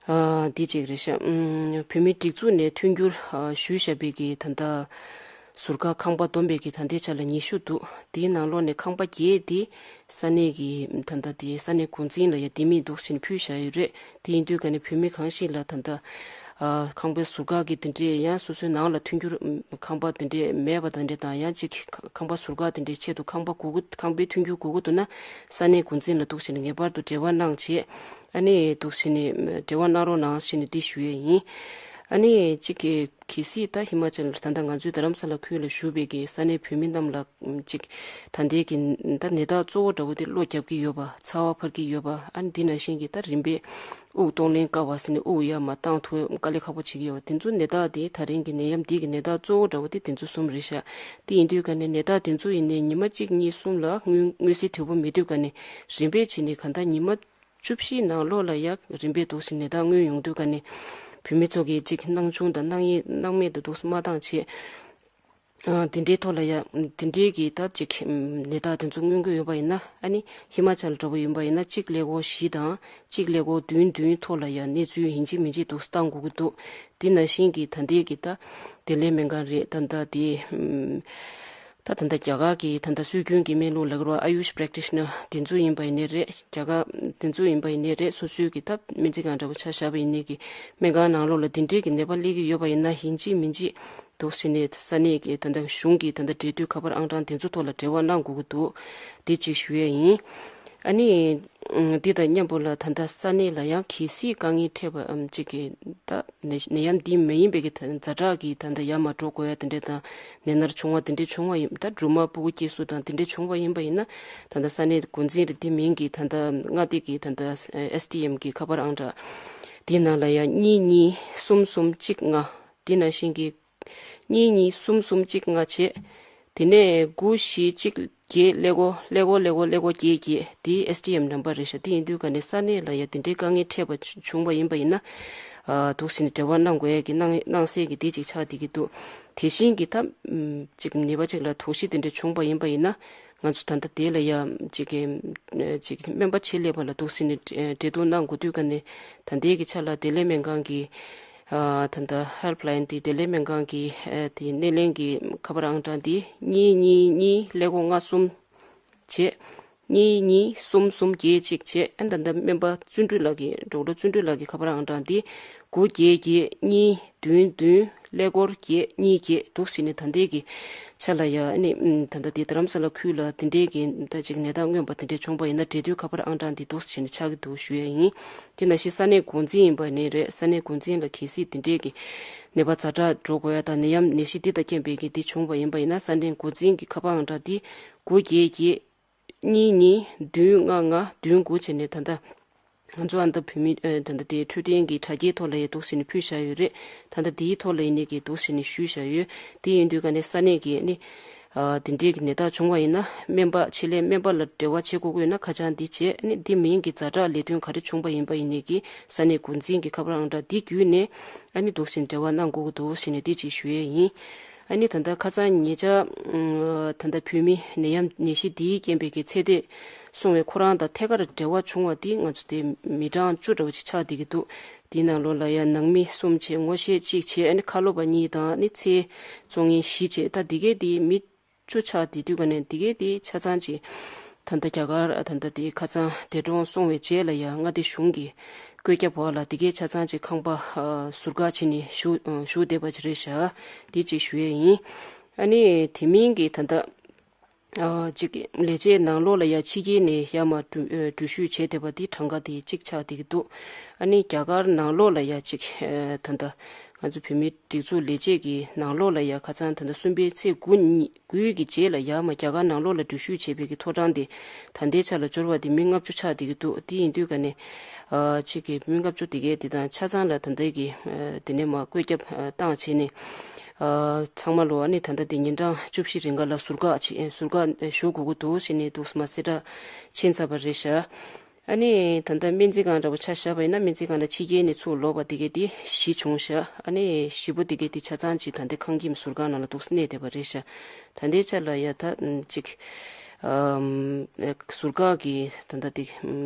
ཨ་འདི་ཅིག་རེད་ཤག་ཨུམ་བོད་མིའི་སྒྲིག་འཛུགས་ནས་མཐུན་འགྱུར་ཨ་ཞུས་བཞག་པའི་གི་ད་ལྟ་ཟུར་བཀག་ཁང་པ་བསྡོམས་པའི་གི་ད་ལྟའི་ཆ་ལ་ཉི་ཤུ་འདུག་དེའི་ནང་ལོགས་ནས་ཁང་པ་བརྒྱད་དེ་ས་གནས་ཀྱི་ད་ལྟ་དེ་ས་གནས་འགོ་འཛིན་ལ་ཡ་དེ་མིན་འདུག་ཟེར་ནས་ཕུལ་བཞག་ཡོད་རེད། དེ་ཡིན་དུས་ག་ནས་བོད་མི་གང་ཞིག་ལ་ད་ལྟ་ཨ་ཁང་པའི་ཟུར་བཀག་གི་དེ་འདྲས་ཡང་སོ་སོའི་ནང་ལ་མཐུན་འགྱུར་ཨམ་ཁང་པ་དེ་འདྲས་མེད་པ་དེ་འདྲས་དང་ཡང་ཅིག་ཁ་ཁང་པ་ཟུར་བཀག་དེ་འདྲས་ཆེད་དུ་ཁང་པ་དགོས་ཀྱི་ཁང་པའི་མཐུན་འགྱུར་དགོས་ཀྱི་འདུག་ན་ས་གནས་འགོ་འཛིན་ལ་འདུག་ཟེར་ནས་ངེས་པར་དུ་འབྲེལ་བ་གནང་བྱས་ཨ་ནི་འདུག་ཟེར་ནས་འབྲེལ་བ་གནང་རོགས་གནང་ཟེར་ནས་འདི་ཞུ་ཡས་ཡིན། ཨ་ནི་ཅིག་གི་གལ་སྲིད་ད་ཧི་མ་ཅལ་ད་ལྟ་ང་ཚོའི་རྡ་རམ་ས་ལ་ཁུལ་ལ་བཞུགས་པའི་གི་ས་གནས་བོད་མི་རྣམས་ལ་ཅིག་ད་ལྟའི་གི་ད་ནད་རྟགས་གཙོ་བོ་འདྲ་བོ་དེ་གློ་རྒྱག་གི་ཡོད་པ། ཚ་བ་འཕར་གྱི་ཡོད་པ། ཨ་ནི་འདི་ནང་བཞིན་གྱི་ད་རིམ་པས་དབུགས་གཏོང་ལེན་དཀའ་བ་ཟེར་ནས་དབུགས་ཡར་མར་བཏང་ཐུབ་དཀའ་ལས་ཁག་པོ་བྱེད་ཀྱི་ཡོད་པ། དེ་ཚོ་ནད་རྟགས་དེ་ད་རིང་གི་ནད་ཡམས་འདི་གི་ནད་རྟགས་གཙོ་བོ་འདྲ་བོ་དེ་དེ་ཚོ་གསུམ་རེད་ཤག་དེ་ཡིན་དུས་ག་ནས་ནད་རྟགས་དེ་ཚོ་ཡིན་ནའི་ཉི་མ་གཅིག་གཉིས་གསུམ་ལ་མངོན་མངོན་གསལ་དོད་པོ་མེད་དུས་ག་ནས་རིམ་པས་བྱས་ནས་ག་ད་ཉི་མ་བཅུ་བཞི་ནང་ལོགས་ལ་ཡ་རིམ་པས་འདུག་སེ་ནད་རྟགས་མངོན་ཡོང་དུས་ག་ནས་བོད་མི་ཚོ་གིས་ཅིག་སྣང་ཆུང་དང་སྣང་ཡེ་སྣང་མེད་དུ་འདུག་སེ་མ་བཏང་བྱས། ཨ་དེ་འདྲའི་ཐོག་ལ་ཡ་དེ་འདྲའི་གི་ད་ཅིག་ནད་རྟགས་དེ་ཚོ་མངོན་གྱི་ཡོད་པ་ཡིན་ན། ཨ་ནི་ཧི་མ་ཅལ་འདྲ་བོ་ཡིན་པ་ཡིན་ན་གཅིག་ཀླད་ཀོར་བཞི་དང་གཅིག་ཀླད་ཀོར་བདུན་བདུན་ཐོག་ལ་ཡ་གནས་ཚུལ་ཡིན་གཅིག་མིན་གཅིག་འདུག་སེ་བཏང་དགོས་ཀྱི་འདུག་དེ་ནང་བཞིན་གྱི་ད་ལྟའི་གི་ད་བདེ་ལེགས་སྨན་ཁང་རེད། ད་ལྟ་དེ་ད་ད་ལྟ་རྒྱ་གར་གྱི་ད་ལྟ་སྲོལ་རྒྱུན་གྱི་སྨན་ལུགས་ལབ་དགོས་རེད་པ། ཨ་ཡུཤ་པྲེག་ཊི་ཤི་ནར་དེ་ཚོ་ཡིན་པ་ཡིན་ནའི་རེད། རྒྱ་གར་དེ་ཚོ་ཡིན་པ་ཡིན་ནའི་རེད། སོ་སོའི་གི་ད་སྨན་རྩིས་ཁང་འདྲ་པོ་ཆ་བཞག་པ་ཡིན་ནའི་གི་སྨན་ཁང་ནང་ལོགས་ལ་དེ་འདྲའི་གི་ནད་པ་སླེབས་ཀྱི་ཡོད་པ་ཡིན་ན་ཡིན་གཅིག་མིན་གཅིག་འདུག་སེ་ནས་ས་གནས་ཀྱི་ད་ལྟ་གཞུང་གི་ད་ལྟ་འབྲེལ་མཐུད་ཁ་པར་ཨང་གྲངས་དེ་ཚོ་ཐོག་ལ་འབྲེལ་བ་གནང་དགོས་ཀྱི་འདུག་དེ་གཅིག་ཞུ་ཡས་ཡིན། ཨ་ནི་འདི་དང་མཉམ་པོ་ལ་ད་ལྟ་ས་གནས་ལ་ཡང་གལ་སྲིད་དཀའ་ངལ་འཕྲད་པའམ་གཅིག་གི་ད་ནད་ནད་ཡམས་འདི་མ་ཡིན་པའི་གི་ད་ཛ་དྲག་གི་ད་ལྟ་ཡར་མར་འགྲོ་དགོས་ཡ་དེ་འདྲས་དང་ནད་མནར་བྱུང་བ་དེ་འདྲས་བྱུང་བ་ཡིན། ད་སྦྲུམ་མ་ཕྲུ་གུ་སྐྱེ་སྲོལ་དང་དེ་འདྲས་བྱུང་བ་ཡིན་པ་ཡིན་ན་ད་ལྟ་ས་གནས་འགོ་འཛིན་རེད། དེ་མིན་གྱི་ད་ལྟ་མངའ་སྡེ་གི་ད་ལྟ་ཨེས་ཌི་ཨེམ་གི་ཁ་པར་ཨང་གྲངས་དེའི་ནང་ལ་ཡང་གཉིས་གཉིས་གསུམ་གསུམ་གཅིག་ལྔ། དེ་ནང་བཞིན་གྱི་གཉིས་གཉིས་གསུམ་གསུམ་གཅིག་ལྔ་བྱས། དེ་ནས་དགུ་བཞི་གཅིག་བརྒྱད་ཀླད་ཀོར་ཀླད་ཀོར་ཀླད་ཀོར་ཀླད་ཀོར་བརྒྱད་བརྒྱད། དེ་ཨེས་ཌི་ཨེམ་ནམ་བར་རེད་ཤག་དེ་ཡིན་དུས་ག་ནས་ས་གནས་ལ་ཡ་དེ་འདྲའི་དཀའ་ངལ་འཕྲད་པ་བྱུང་བ་ཡིན་པ་ཡིན་ན། ཨ་འདུག་སེ་ནས་འབྲེལ་བ་གནང་དགོས་ཡ་གི་གནང་གནང་སའི་གི་དེ་ཅིག་ཆགས་བསྡད་ཀྱི་འདུག་དེ་བཞིན་གྱི་ད་ཅིག་ནད་པ་ཅིག་ལ་དོགས་གཞི་དེ་འདྲ་བྱུང་བ་ཡིན་པ་ཡིན་ན། ང་ཚོ་ད་ལྟ་དེ་ལ་ཡ་ཅིག་གི་ཅིག་སྨན་པ་ཆེད་ལས་པ་ལ་འདུག་སེ་ནས་འབྲེལ་གཏོགས་གནང་དགོས་དུས་ཀ་ནས། ད་ལྟའི་གི་ཆ་ལ་བདེ་ལེགས་སྨན་ཁང་གི་ད་ལྟ་ཧེལ་པ་ལ་ཡིན་དེ། བདེ་ལེགས་སྨན་ཁང་གི་དེ་སྣེ་ལེན་གྱི་ཁ་པར་ཨང་གྲངས་དེ་གཉིས་གཉིས་གཉིས་ཀླད་ཀོར་ལྔ་གསུམ་བྱས། གཉིས་གཉིས་གསུམ་གསུམ་བརྒྱད་གཅིག་བྱས། ཨ་ནི་ད་ལྟ་སྨན་པ་བརྩོན་འགྲུས་ལགས་ཀྱི་ཌོག་ཊར་བརྩོན་འགྲུས་ལགས་ཀྱི་ཁ་པར་ཨང་གྲངས་དེ་དགུ་བརྒྱད་བརྒྱད་གཉིས་བདུན་བདུན་ཀླད་ཀོར་བརྒྱད་གཉིས་བརྒྱད་འདུག་སེ་ནས། ད་ལྟའི་གི་ཆ་ལ་ཡ་ཨ་ནི་ད་ལྟ་དེ་རྡ་རམ་ས་ལ་ཁུལ་ལ་དེ་འདྲའི་གི་ད་ཅིག་ནད་རྟགས་མངོན་པ་དེ་འདྲ་བྱུང་བ་ཡིན་ན་འབྲེལ་མཐུད་ཁ་པར་ཨང་གྲངས་དེ་འདུག་སེ་བྱས་ནས་ཆགས་ཀྱི་འདུག་ཞུ་ཡ་ཡིན། དེ་ནང་བཞིན་ས་གནས་འགོ་འཛིན་ཡིན་པ་ནི་རེད། ས་གནས་འགོ་འཛིན་ལ་གལ་སྲིད་དེ་འདྲའི་གི་ནད་པ་ཛ་དྲག་འགྲོ་དགོས་ཡ་དང་ནད་ཡམས་ནད་གཞི་འདི་དང་རྐྱེན་པས་གི་འདི་བྱུང་བ་ཡིན་པ་ཡིན་ན། ས་གནས་འགོ་འཛིན་གྱི་ཁ་པར་ཨང་གྲངས་འདི་དགུ་བརྒྱད་བརྒྱད་གཉིས་གཉིས་བདུན་ལྔ་ལྔ་བདུན་དགུ་བྱས་ནས། ད་ལྟ་ང་ཚོ་ཨ་ད་བོད་མི་ཨ་ད་ལྟ་དེ་འཕྲོད་བསྟེན་གྱི་དྲ་རྒྱའི་ཐོག་ལ་ཡང་འདུག་སེ་ནས་ཕུལ་བཞག་ཡོད་རེད། ད་ལྟ་དེའི་ཐོག་ལ་ཡིན་ནའི་གི་འདུག་སེ་ནས་ཞུས་བཞག་ཡོད། དེ་ཡིན་དུས་ཀ་ནས་ས་གནས་ཀྱི་ཨ་ནི་ཨ་དེ་འདྲའི་གི་ནད་རྟགས་བྱུང་བ་ཡིན་ན། སྨན་པ་ཆེད་ལས་སྨན་པ་ལ་འབྲེལ་བ་བྱེད་དགོས་ཀྱི་ཡོད་ན་ཁ་བྱང་འདི་བྱས། ཨ་ནི་དེ་མིན་གྱི་ཛ་དྲག་ལས་དོན་ག་རེ་བྱུང་བ་ཡིན་པ་ཡིན་ནའི་གི་ས་གནས་འགོ་འཛིན་གྱི་ཁ་པར་ཨང་གྲངས་འདི་བརྒྱུད་ནས་ཨ་ནི་འདུག་སེ་འབྲེལ་བ་གནང་དགོས་ཀྱི་འདུག་ཟེར་ནས་འདི་ཅིག་ཞུ་ཡས་ཡིན། ཨ་ནི་ད་ལྟ་ཁ་སང་ཉེ་ཆར་ཨ་ད་ལྟ་བོད་མི་ནད་ཡམས་ནད་གཞི་འདིའི་རྐྱེན་པས་ཀྱི་ཚེ་འདས་སོང་བའི་ཁོ་རང་དང་ཐད་ཀར་འབྲེལ་བ་བྱུང་བ་འདི་ང་ཚོ་དེ་མི་གྲངས་བཅུ་འདྲ་བོ་ཅིག་ཆགས་བསྡད་ཀྱི་འདུག་དེའི་ནང་ལོགས་ལ་ཡང་ནང་མི་གསུམ་བྱས། ངོ་ཤེས་གཅིག་བྱས། ཨ་ནི་ཁ་ལོ་པ་གཉིས་དང་། ཨ་ནི་ཚེ་བཙོང་མཁན་བཞི་བྱས། ད་འདི་གའི་དེ་མི་བཅུ་ཆགས་བསྡད་དུས་ཀ་ནས་འདི་གའི་དེ་ཆ་ཚང་ཅིག་ད་ལྟ་རྒྱ་གར་ཨ་ད་ལྟ་དེ་ཁ་སང་འདས་གྲོངས་སོང་བའི་རྗེས་ལ་ཡང་མངའ་སྡེ་གཞུང་གི་བཀོད་ཁྱབ་འོག་ལ་འདི་གའི་ཆ་ཚང་ཅིག་ཁང་པ་ཨ་ཟུར་བཀག་བྱས་ནས་བཞུགས་ཨ་བཞུགས་བསྡད་པ་ཅིག་རེད་ཤག་འདི་ཅིག་ཞུ་ཡས་ཡིན། ཨ་ནི་དེ་མིན་གྱི་ད་ལྟ་ཨ་ཅིག་ལས་བྱེད་ནང་ལོགས་ལ་ཡ་ཕྱི་རྒྱལ་ནས་ཡར་མར་འགྲུལ་ཨ་འགྲུལ་བཞུད་བྱས་བསྡད་པ་འདི་གྲངས་ཀ་དེ་གཅིག་ཆགས་བསྡད་ཀྱི་འདུག་ཨ་ནི་རྒྱ་གར་ནང་ལོགས་ལ་ཡ་ཅིག་ཨ་ད་ལྟ་ང་ཚོ་བོད་མིའི་སྒྲིག་འཛུགས་ལས་བྱེད་ཀྱི་ནང་ལོགས་ལ་ཡ་ཁ་སང་ད་ལྟ་གསུམ་པའི་ཚེས་དགུ་ཉིན་དགུའི་གི་རྗེས་ལ་ཡར་མར་རྒྱ་གར་ནང་ལོགས་ལ་འགྲུལ་བཞུད་བྱས་པའི་གི་ཐོ་གྲངས་དེ་ད་ལྟའི་ཆ་ལ་འབྱོར་བ་དེ་མི་ལྔ་བཅུ་ཆགས་བསྡད་ཀྱི་འདུག་དེ་ཡིན་དུས་ཀ་ནས་ཨ་ཅིག་གི་མི་ལྔ་བཅུ་དེ་གའི་དེ་དང་ཆ་ཚང་ལ་ད་ལྟའི་གི་ཨ་དེ་ནས་མར་བཀོད་ཁྱབ་ཨ་བཏང་བྱས་ནས་ཨ་ཚང་མ་ལོ་ཨ་ནི་ད་ལྟ་དེ་ཉིན་གྲངས་བཅུ་བཞི་རིང་ག་ལ་ཟུར་བཀག་བྱེད་ཟུར་བཀག་ཞུ་དགོས་ཀྱི་འདུག་ཟེར་ནས་འདུག་སེ་མར་གསལ་བསྒྲགས་ཕྱིན་ཚར་བ་རེད་ཤག་ཨ་ནི་ད་ལྟ་སྨན་རྩིས་ཁང་འདྲ་པོ་ཆ་བཞག་པ་ཡིན་ན། སྨན་རྩིས་ཁང་ལ་ཕྱི་རྒྱལ་ནས་ཚུར་ལོག་པ་དེ་གའི་དེ་བཞི་བྱུང་ཤག་ཨ་ནི་བཞི་པོ་དེ་གའི་དེ་ཆ་ཚང་ཅིག་ད་ལྟ་ཁང་ཁྱིམ་ཟུར་བཀག་ནང་ལ་འདུག་སེ་གནས་བསྡད་པ་རེད་ཤག་ད་ལྟའི་ཆ་ལ་ཡ་ད་ཅིག་ཨམ་ཟུར་བཀག་གི་ད་ལྟ་དེ་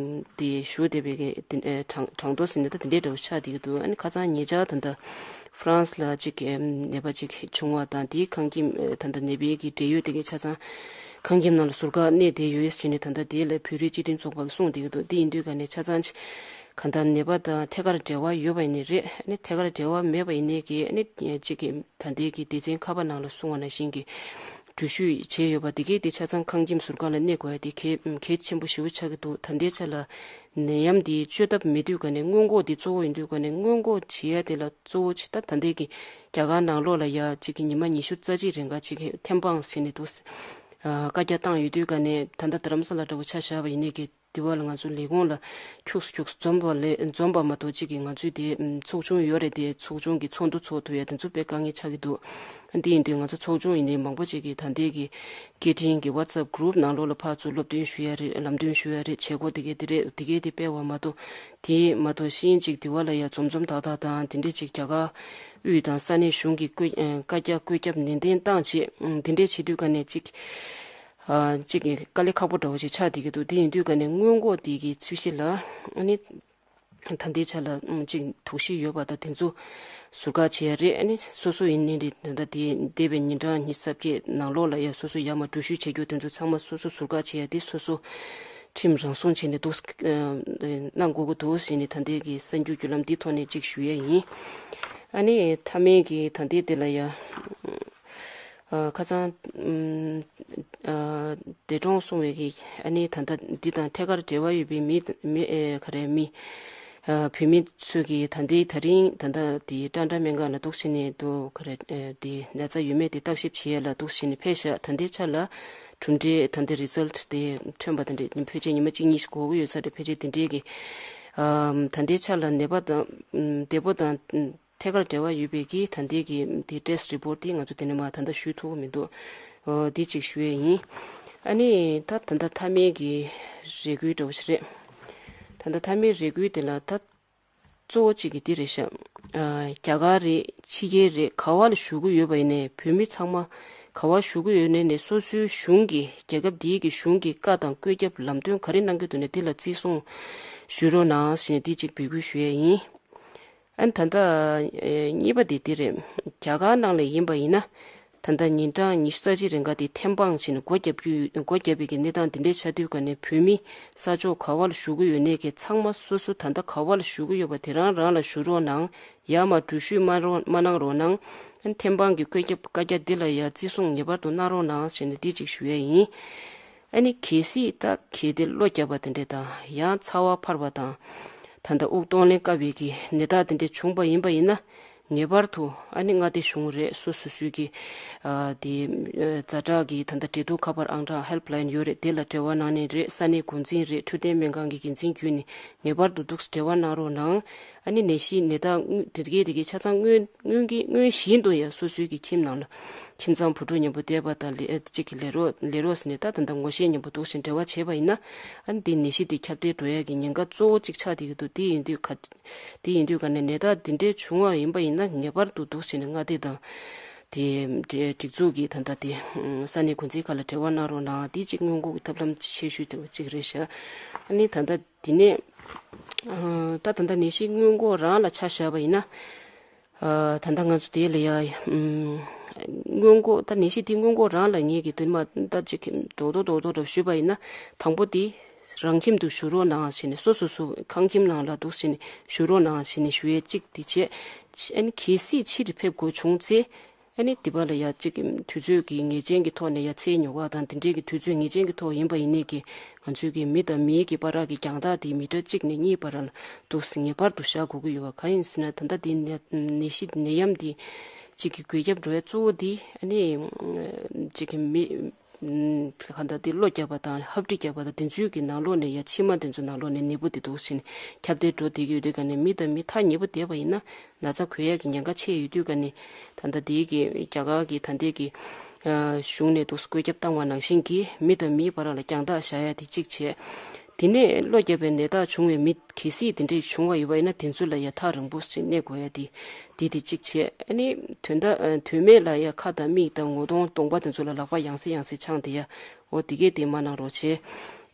དེ་ཞུ་བསྡད་པའི་གི་དེ་གྲངས་གྲངས་ཐོ་ཟེར་ནས་ད་དེ་འདྲའི་འདྲ་པོ་ཆགས་བསྡད་ཀྱི་འདུག་ཨ་ནི་ཁ་སང་ཉེ་ཆར་ད་ལྟ་ཧྥ་རན་སི་ལ་ཅིག་ནད་པ་ཅིག་བྱུང་བ་དང་། དེའི་ཁང་ཁྱིམ་ད་ལྟ་ནད་པའི་གི་འབྲེལ་ཡོད་དེ་གའི་ཆ་ཚང་ཁང་ཁྱིམ་ནང་ལ་ཟུར་བཀག་གནས་བསྡད་ཡོད་ཟེར་ནས་ད་ལྟ་དེ་ལ་བོད་རིགས་སྤྱི་མཐུན་ཚོགས་པ་གིས་གསུངས་བསྡད་ཀྱི་འདུག་དེ་ཡིན་དུས་ཀ་ནས་ཆ་ཚང་ཅིག་གང་ལྟར་ནད་པ་དང་ཐད་ཀར་འབྲེལ་བ་ཡོད་པ་ཡིན་ནའི་རེད། ཨ་ནི་ཐད་ཀར་འབྲེལ་བ་མེད་པ་ཡིན་ནའི་གི་ཨ་ནི་གཅིག་གི་ད་ལྟའི་གི་སྡེ་ཚན་ཁ་པར་ནང་ལ་གསུངས་པ་ནང་བཞིན་གྱི་འགྲུལ་བཞུད་བྱས་ཡོད་པ་དེ་གའི་དེ་ཆ་ཚང་ཁང་ཁྱིམ་ཟུར་བཀག་ལ་གནས་དགོས་ཡ་དེ་གལ་གལ་ཆེན་པོ་ཞེ་པོ་ཆགས་ཀྱི་འདུག་ད་ལྟའི་ཆ་ལ་ནད་ཡམས་དེ་བཅོས་ཐབས་མེད་དུས་ཀ་ནས་སྔོན་འགོག་དེ་གཙོ་བོ་ཡིན་དུས་ཀ་ནས། སྔོན་འགོག་བྱེད་ཡ་དེ་ལ་གཙོ་བོ་ཆེ་ད་ད་ལྟའི་གི་རྒྱ་གར་ནང་ལོགས་ལ་ཡ་གཅིག་གི་ཉི་མ་ཉི་ཤུ་རྩ་གཅིག་རིང་ག་གཅིག་གི་ཐེམ་སྤང་ཟེར་ནས་འདུག་ཨ་བཀའ་རྒྱ་བཏང་ཡོད་དུས་ཀ་ནས། ད་ལྟ་རྡ་རམ་ས་ལ་འདྲ་པོ་ཆ་བཞག་པ་ཡིན་ནའི་གི་དེ་བ་ལ་ང་ཚོ་ལས་ཁུངས་ལ་ཁྱུག་ཁྱུག་འཛོམས་པ་ལས་འཛོམས་པ་མ་གཏོགས་གཅིག་གི་ང་ཚོའི་དེ་ཚོགས་ཆུང་ཡོད་རེད་དེ། ཚོགས་ཆུང་གི་ཚོགས་འདུ་ཚོགས་ཐུབ་ཡ་དེ་ཚོ་དཔེ་དཀའ་ངལ་ཆགས་ཀྱི་འདུག་དེ་ཡིན་དུས་ང་ཚོ་ཚོགས་ཆུང་ཡིན་ནའི་མང་པོ་ཅིག་གིས་ད་ལྟའི་གི་སྐད་འཕྲིན་གྱི་ཝ་ཊི་སབ་གུ་རུབ་ནང་ལོགས་ལ་ཕར་ཚུར་སློབ་སྟོན་ཞུ་ཡ་རེད། ལམ་སྟོན་ཞུ་ཡ་རེད། བྱེད་སྒོ་དེ་གའི་དེ་རེད། དེ་གའི་དེ་སྤེལ་བ་མ་གཏོགས། དེ་མ་གཏོགས་གཞན་ཅིག་དེ་བ་ལ་ཡ་འཛོམས་འཛོམས་ཐག་ཐག་དང་དེ་འདྲས་ཅིག་རྒྱ་གར་དབུས་དང་ས་གནས་གཞུང་གི་བཀོད་ཨ་བཀའ་རྒྱ་བཀོད་ཁྱབ་ནན་ཏན་བཏང་བྱས། ཨ་དེ་འདྲས་བྱེད་དུས་ཀ་ནས་ཅིག་ཨ་གཅིག་གི་དཀའ་ལས་ཁག་པོ་འདྲ་བོ་ཞིག་ཆགས་བསྡད་ཀྱི་འདུག་དེ་ཡིན་དུས་ཀ་ནས་སྔོན་འགོག་དེ་གི་ཚུལ་གཞི་ལ་ཨ་ནི་ད་ལྟའི་ཆ་ལ་ཨ་གཅིག་དོགས་གཞི་ཡོད་པ་དང་དེ་ཚོ་ཟུར་བཀག་བྱེད་ཡ་རེད། ཨ་ནི་སོ་སོ་ཡིན་ནའི་རེད། ད་ལྟ་དེ་འདས་པའི་ཉིན་གྲངས་ཉི་ཤུ་རྩ་བརྒྱད་ནང་ལོགས་ལ་ཡ་སོ་སོ་ཡར་མར་འགྲུལ་བཞུད་བྱེད་རྒྱུ་དེ་ཚོ་ཚང་མ་སོ་སོ་ཟུར་བཀག་བྱེད་ཡ་དེ་སོ་སོ་ཁྲིམས་རང་སྲུང་བྱས་ནས་འདུག་ཨ་གནང་དགོས་ཀྱི་འདུག་ཟེར་ནས་ད་ལྟའི་གི་གསར་འགྱུར་བརྒྱུད་ལམ་འདིའི་ཐོག་ནས་གཅིག་ཞུ་ཡ་ཡིན། ཨ་ནི་མཐའ་མའི་གི་ད་ལྟའི་དེ་ལ་ཡ། ཨ་ཁ་སང་ཨ་འདས་གྲོངས་སོང་བའི་གི་ཨ་ནི་ད་ལྟ་འདི་དང་ཐད་ཀར་འབྲེལ་བ་ཡོད་པའི་མི་མི་ཨེ་ག་རེ་མི་ཨ་བོད་མི་ཚོས་གི་ད་ལྟའི་ད་རིང་ད་ལྟ་དེ་ཀྲང་ཀྲང་སྨན་ཁང་ལ་འདུག་སེ་ནས་འདུག་ག་རེ་ཨེ་དེ་ན་ཚ་ཡོད་མེད་དེ་བརྟག་ཞིབ་བྱེད་ཡ་ལ་འདུག་སེ་ནས་ཕེབས་ཤག་ད་ལྟའི་ཆ་ལ་གྲུབ་འབྲས་ད་ལྟའི་རི་ཛལ་ཊི་དེ་ཐོན་པ་དེ་འདྲས་ཕལ་ཆེར་ཉི་མ་གཅིག་གཉིས་ཤིག་འགོར་གི་ཡོད་ས་རེད། ཕལ་ཆེར་དེ་འདྲས་གི་ཨ་ད་ལྟའི་ཆ་ལ་ནད་པ་དང་འདས་པོ་དང་ཐད་ཀར་འབྲེལ་བ་ཡོད་པའི་གི་ད་ལྟའི་གི་དེ་ཊེ་སི་ཊི་རི་པོར་ཊི་དེ་ང་ཚོ་དེ་ནས་མར་ད་ལྟ་ཞུ་ཐུབ་ཀྱི་མི་འདུག་ཨོ་དེ་གཅིག་ཞུ་ཡས་ཡིན། ཨ་ནི་ད་ད་ལྟ་མཐའ་མའི་གི་རེ་སྐུལ་འདྲ་བོ་ཞིག་རེད། ད་ལྟ་མཐའ་མའི་རེ་སྐུལ་དེ་ལ་ད་གཙོ་བོ་གཅིག་གི་དེ་རེད་ཤག་ཨ་རྒྱ་གར་རེད། ཕྱི་རྒྱལ་རེད། ག་བ་ལ་བཞུགས་ཀྱི་ཡོད་པ་ཡིན་ནའི་བོད་མི་ཚང་མ་ ག་པར་བཞུགས་ཀྱི་ཡོད་ནའི་ནས་སོ་སོའི་གཞུང་གི་རྒྱལ་ཁབ་འདིའི་གི་གཞུང་གི་བཀའ་དང་བཀོད་ཁྱབ་ལམ་སྟོན་ག་རེ་གནང་གི་འདུག་ནས་འདི་ལ་བརྩི་སྲུང་ཞུ་རོགས་གནང་ཞེས་ནས་འདི་གཅིག་འབོད་སྐུལ་ཞུ་ཡས་ཡིན། ཨ་ནི་ད་ལྟ་གཉིས་པ་དེ་འདི་རེད། རྒྱ་གར་ནང་ལ་ཡིན་པ་ཡིན་ན། ད་ལྟ་ཉིན་གྲངས་ཉི་ཤུ་རྩ་གཅིག་རིང་ག་དེ་ཐེམ་སྤང་བྱས་ནས་སྒོ་བརྒྱབ་རྒྱུ་སྒོ་བརྒྱབ་པའི་གི་གནས་སྟངས་འདི་འདྲའི་ཆགས་དུས་ག་ནས་བོད་མི་ས་ཕྱོགས་ག་བ་ལ་བཞུགས་ཀྱི་ཡོད་ནའི་གི་ཚང་མ་སོ་སོ་ད་ལྟ་ག་བ་ལ་བཞུགས་ཀྱི་ཡོད་པ་དེ་རང་རང་ལ་བཞུགས་རོགས་གནང་། ཡར་མར་འགྲུལ་བཞུད་མ་རོགས་མ་གནང་རོགས་གནང་། ཨ་ནི་ཐེམ་སྤང་གི་བཀོད་ཁྱབ་བཀའ་རྒྱ་འདི་ལ་ཡ་བརྩི་སྲུང་ངེས་པར་དུ་གནང་རོགས་གནང་ཞེས་ནས་འདི་གཅིག་ཞུ་ཡས་ཡིན། ཨ་ནི་གལ་སྲིད་ད་གལ་ཏེ་གློ་བརྒྱབ་པ་དེ་འདྲས་དང་ཡང་ཚ་བ་འཕར་བ་དང་། ད་ལྟ་དབུགས་གཏོང་ལེན་དཀའ་བའི་གི་ནད་རྟགས་དེ་འདྲས་བྱུང་པ་ཡིན་པ་ཡིན་ན། ངེས་པར་དུ་ཨ་ནི་མངའ་སྡེ་གཞུང་རེད་སོ་སོ་སོའི་གི་ཨ་དེ་ཛ་དྲག་གི་ད་ལྟ་འབྲེལ་གཏུག་ཁ་པར་ཨང་གྲངས་ཧེལ་པ་ལའིན་ཡོད་རེད། དེ་ལ་འབྲེལ་བ་གནང་ནི་རེད། ས་གནས་འགོ་འཛིན་རེད། འཕྲོད་བསྟེན་སྨན་ཁང་གི་འགན་འཛིན་བརྒྱུད་ནས་ངེས་པར་དུ་འདུག་འབྲེལ་བ་གནང་རོགས་གནང་། ཨ་ནི་ནད་གཞི་ནད་རྟགས་དངོས་དེ་གའི་དེ་གའི་ཆ་ཚང་སྔོན་སྔོན་གྱི་སྔོན་བཞིན་དུ་ཡང་སོ་སོའི་གི་ཁྱིམ་ནང་ལ་ཁྱིམ་ཚང་བུ་ཕྲུག་མཉམ་པོ་བསྡད་པ་དང་ལས་གཅིག་གི་ལས་རོགས་ལས་རོགས་ཟེར་ནས་ད་ད་ལྟ་ངོ་ཤེས་མཉམ་པོ་འདུག་བཞིན་འབྲེལ་བ་བྱས་པ་ཡིན་ན། ཨ་ནི་དེ་ནད་གཞི་དེ་ཁྱབ་གདལ་འགྲོ་ཡ་གི་ཉེན་ཁ་གཙོ་བོ་གཅིག་ཆགས་བསྡད་ཀྱི་འདུག་དེ་ཡིན་དུས་ག་དེ་ཡིན་དུས་ག་ནས་ནད་རྟགས་འདི་འདྲས་བྱུང་བ་ཡིན་པ་ཡིན་ན་ངེས་པར་དུ་འདུག་བྱས་ནས་མངའ་སྡེ་དང་དེ་སྒྲིག་འཛུགས་ཀྱི་ད་ལྟ་དེ་ས་གནས་འགོ་འཛིན་ཁག་ལ་འབྲེལ་བ་གནང་རོགས་གནང་། དེ་གཅིག་སྔོན་འགོག་གི་ཐབས་ལམ་ཆེ་ཤོས་དེ་གཅིག་རེད་ཤག་ཨ་ནི་ད་ལྟ་དེ་ནས་ད་ད་ལྟ་ནད་གཞི་སྔོན་འགོག་རང་ལ་ཆ་བཞག་པ་ཡིན་ན། ད་ལྟ་ང་ཚོ་དེ་ལ་ཡ་སྔོན་འགོག་ད་ནད་གཞི་དེ་སྔོན་འགོག་རང་ལ་ངེད་ཀྱི་དེ་མ་ད་ཅིག་རྡོག་རྡོག་རྡོག་རྡོག་འདྲ་ཞུས་པ་ཡིན་ན། དང་པོ་དེ་རང་ཁྱིམ་དུ་བཞུགས་རོགས་གནང་ཞེས་ནས་སོ་སོ་སོ་ཁང་ཁྱིམ་ནང་ལ་འདུག་ཞེས་ནས་བཞུགས་རོགས་གནང་ཞེས་ནས་ཞུ་ཡས་གཅིག་དེ་བྱས། ཨ་ནི་གལ་སྲིད་ཕྱིར་ཕེབས་དགོས་བྱུང་ཚེ། ཨ་ནི་འདི་པ་ལ་ཡ་གཅིག་གི་དུས་ཚོད་ཀྱི་ངེས་ཅན་གྱི་ཐོག་ནས་ཡ་ཚེ་ཉོ་ག་དང་དེ་འདྲའི་གི་དུས་ཚོད་ངེས་ཅན་གྱི་ཐོག་ཡིན་པ་ཡིན་ནའི་གི་ང་ཚོའི་གི་མི་དང་མིའི་གི་བར་གྱི་རྒྱང་ཐག་དེ་མི་ཊར་གཅིག་ནས་གཉིས་བར་ལ་འདུག་སེ་ངེས་པར་དུ་བཞག་དགོས་ཀྱི་ཡོད་པ་གང་ཡིན་ཟེར་ན། ད་ལྟ་འདི་ནད་ནད་གཞི་ནད་ཡམས་འདི་གཅིག་གི་འགོས་ཁྱབ་འགྲོ་བའི་གཙོ་བོ་འདི་ཨ་ནི་གཅིག་གི་མི་གང་ལྟར་དེ་གློ་བརྒྱབ་པ་དང་ཧབ་སྦྲིད་བརྒྱབ་པ་དང་དེ་ཚོའི་གི་ནང་ལོགས་ནས་ཡ་ཕྱི་མ་དེ་ཚོ་ནང་ལོགས་ནས་ནད་འབུ་དེ་འདུག་སེ་ཁྱབ་གདལ་འགྲོ་བསྡད་ཀྱི་ཡོད་དུས་ག་ནས་མི་དང་མི་ཐག་ཉེ་པོ་བསྡད་པ་ཡིན་ན། ན་ཚ་འགོས་ཡས་ཀྱི་ཉེན་ཁ་ཆེ་ཡོད་དུས་ག་ནས་ད་ལྟ་དེའི་གི་རྒྱ་གར་གྱི་ད་ལྟའི་གི་གཞུང་ནས་འདུག་སེ་བཀོད་ཁྱབ་བཏང་བ་ནང་བཞིན་གྱི་མི་དང་མིའི་བར་ལ་རྒྱང་ཐག་བཞག་ཡ་དེ་གཅིག་བྱས། དེ་ནས་གློ་བརྒྱབ་པའི་ནད་རྟགས་བྱུང་བའི་མི་གལ་སྲིད་དེ་འདྲས་བྱུང་བ་ཡོད་པ་ཡིན་ན་དེ་ཚོ་ལ་ཡ་ཐག་རིང་པོ་ཞིག་གནས་དགོས་ཡ་དེ་དེ་དེ་གཅིག་བྱས། ཨ་ནི་དོན་དག་དོན་མེད་ལ་ཡ་ཁ་དང་མིག་དང་ངོ་གདོང་གདོང་པ་དེ་ཚོ་ལ་ལག་པ་ཡང་སེ་ཡང་སེ་འཆང་དེ་ཡ། འོ་དེ་གས་དེ་མ་གནང་རོགས་བྱེད།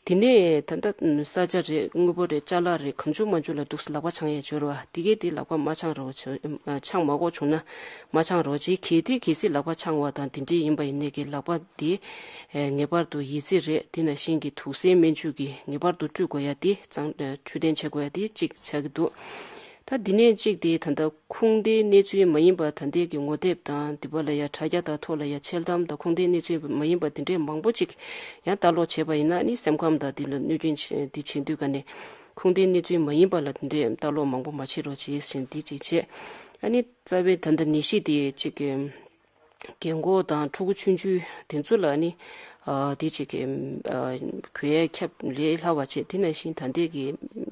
དེ་ནས་ད་ལྟ་ས་ཆ་རེད། དངོས་པོ་རེད། ཅ་ལག་རེད། གང་བྱུང་མང་བྱུང་ལ་འདུག་སེ་ལག་པ་འཆང་ཡས་འབྱོར་བ་དེ་གས་དེ་ལག་པ་མ་འཆང་རོགས་བྱེད། འཆང་མ་དགོས་བྱུང་ན་མ་འཆང་རོགས་བྱེད། གལ་ཏེ་གལ་སྲིད་ལག་པ་འཆང་བ་དང་དེ་འདྲས་ཡིན་པ་ཡིན་ནའི་གི་ལག་པ་དེ་ངེས་པར་དུ་ཡི་ཙི་རེད། དེ་ནང་བཞིན་གྱི་དུག་སེལ་སྨན་བཅོས་ཀྱིས་ངེས་པར་དུ་བཀྲུ་དགོས་ཡ་དེ་གཙང་འཕྲོད་བསྟེན་བྱེད་དགོས་ཡ་དེ་གཅིག་ཆགས་ཀྱི་འདུག་ད་འདི་ནས་གཅིག་དེ་ད་ལྟ་ཁུངས་ལྡན་གནས་ཚུལ་མ་ཡིན་པ་ད་ལྟའི་གི་ངོ་དེབ་དང་འདི་པ་ལ་ཡ་དྲ་རྒྱ་དང་ཐོག་ལ་ཡ་འཆལ་གཏམ་དང་ཁུངས་ལྡན་གནས་ཚུལ་མ་ཡིན་པ་དེ་འདྲས་མང་པོ་ཅིག་ཡང་ལྟ་ཀློག་བྱས་པ་ཡིན་ན་ནི་སེམས་ཁམས་དང་འདི་ལ་གནོད་སྐྱོན་ཆེ་འདི་བྱེད་དུས་ག་ནས་ཁུངས་ལྡན་གནས་ཚུལ་མ་ཡིན་པ་ལ་དེ་འདྲས་ལྟ་ཀློག་མང་པོ་མ་བྱེད་རོགས་བྱེད་ཟེར་འདི་གཅིག་བྱས། ཨ་ནི་རྩ་བའི་ད་ལྟ་ནད་གཞི་དེ་གཅིག་གི་རྒན་གོག་དང་ཕྲུ་གུ་ཆུང་ཆུང་དེ་ཚོ་ལ་ནི་ཨ་དེ་གཅིག་གི་ཨ་འགོས་ཡས་ཁྱབ་ལས་སླ་བ་བྱས། དེ་ནང་བཞིན་ད་ལྟའི་གི་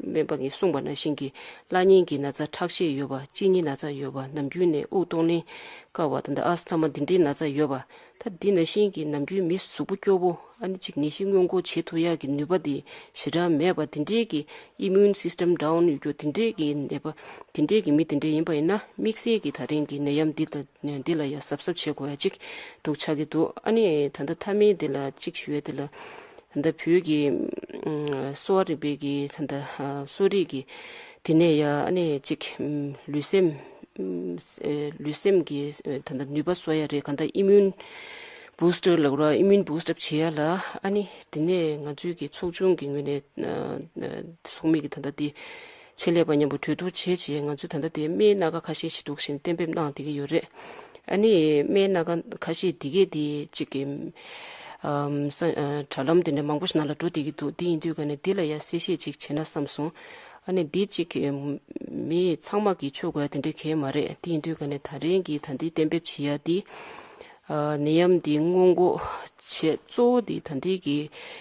སྨན་པ་གིས་གསུངས་པ་ནང་བཞིན་གྱི་གླ་རྙིང་གི་ན་ཚ་ཁྲག་ཤེད་ཡོད་པ། གཅིན་སྙི་ན་ཚ་ཡོད་པ། ནམ་རྒྱུན་ནས་དབུགས་གཏོང་ལེན་དཀའ་བ། ད་ལྟ་ཨ་སི་ཐ་མ་འདི་འདྲའི་ན་ཚ་ཡོད་པ། ད་འདི་ནང་བཞིན་གྱི་ནམ་རྒྱུན་མི་གཟུགས་པོ་སྐྱོ་བོ། ཨ་ནི་གཅིག་ནད་གཞི་སྔོན་འགོག་བྱེད་ཐུབ་ཡག་གི་ནུས་པ་དེ་ཞེ་དྲག་མེད་པ། དེ་འདྲའི་གི་ཨི་མིའུན་སིས་ཊམ་ཌའུན་ཡོད་རྒྱུ་དེ་འདྲའི་གི་ནད་པ་དེ་འདྲའི་གི་མི་དེ་འདྲ་ཡིན་པ་ཡིན་ན་དམིགས་བསལ་གྱི་ད་རིང་གི་ནད་ཡམས་འདི་དང་འདི་ལ་ཡ་གཟབ་གཟབ་བྱེད་དགོས་ཡ་གཅིག་འདུག་ཆགས་ཀྱི་འདུག་ཨ་ནི་ད་ལྟ་མཐའ་མའི་འདི་ལ་གཅིག་ཞུ་ཡ་འདི་ལ་ད་ལྟ་བོད་ཀྱི་གསོ་བ་རིག་པའི་གི་ད་ལྟ་གསོ་རིག་གི་དེ་ནས་ཡ་ཨ་ནི་གཅིག་ལུས་སེམས་ལུས་སེམས་ཀྱི་ད་ལྟ་ནུས་པ་གསོ་ཡ་རེད། གང་ལྟར་ཨི་མིའུན་བུ་སི་ཊར་ལབ་ར། ཨི་མིའུན་བུ་སི་ཊར་བྱེད་ཡ་ལ་ཨ་ནི་དེ་ནས་ང་ཚོའི་གི་ཚོགས་ཆུང་གི་ངོས་ནས་ཚོགས་མི་གི་ད་ལྟ་དེ་ཆེད་ལས་པ་མཉམ་པོ་གྲོས་བསྡུར་བྱས་བྱས་ང་ཚོས་ད་ལྟ་དེ་སྨན་སྣ་ཁ་ཁ་ཤས་ཤིག་འདུག་བཞིན་གཏན་འབེབས་གནང་བསྡད་ཀྱི་ཡོད་རེད། ཨ་ནི་སྨན་སྣ་ཁ་ཁ་ཤས་དེ་གས་དེ་གཅིག་གི་ཨམ་ས་ཨ་དྲ་ལམ་དེ་འདྲ་མང་པོ་ཞིག་ནང་ལ་འགྲོ་བསྡད་ཀྱི་འདུག་དེ་ཡིན་དུས་ག་ནས་འདི་ལ་ཡ་གསལ་བཤད་ཅིག་བྱས་ན་བསམ་སོང་། ཨ་ནི་འདི་གཅིག་གི་མི་ཚང་མ་གིས་ཆོག་དགོས་ཡ་དེ་འདྲ་གས་མ་རེད། དེ་ཡིན་དུས་ག་ནས་ད་རིང་གི་ད་འདི་གཏན་འབེབས་བྱེད་ཡ་དེ། ཨ་ནད་ཡམས་འདི་སྔོན་འགོག་བྱེད་གཙོ་བོ་འདི་ད་ལྟའི་གི་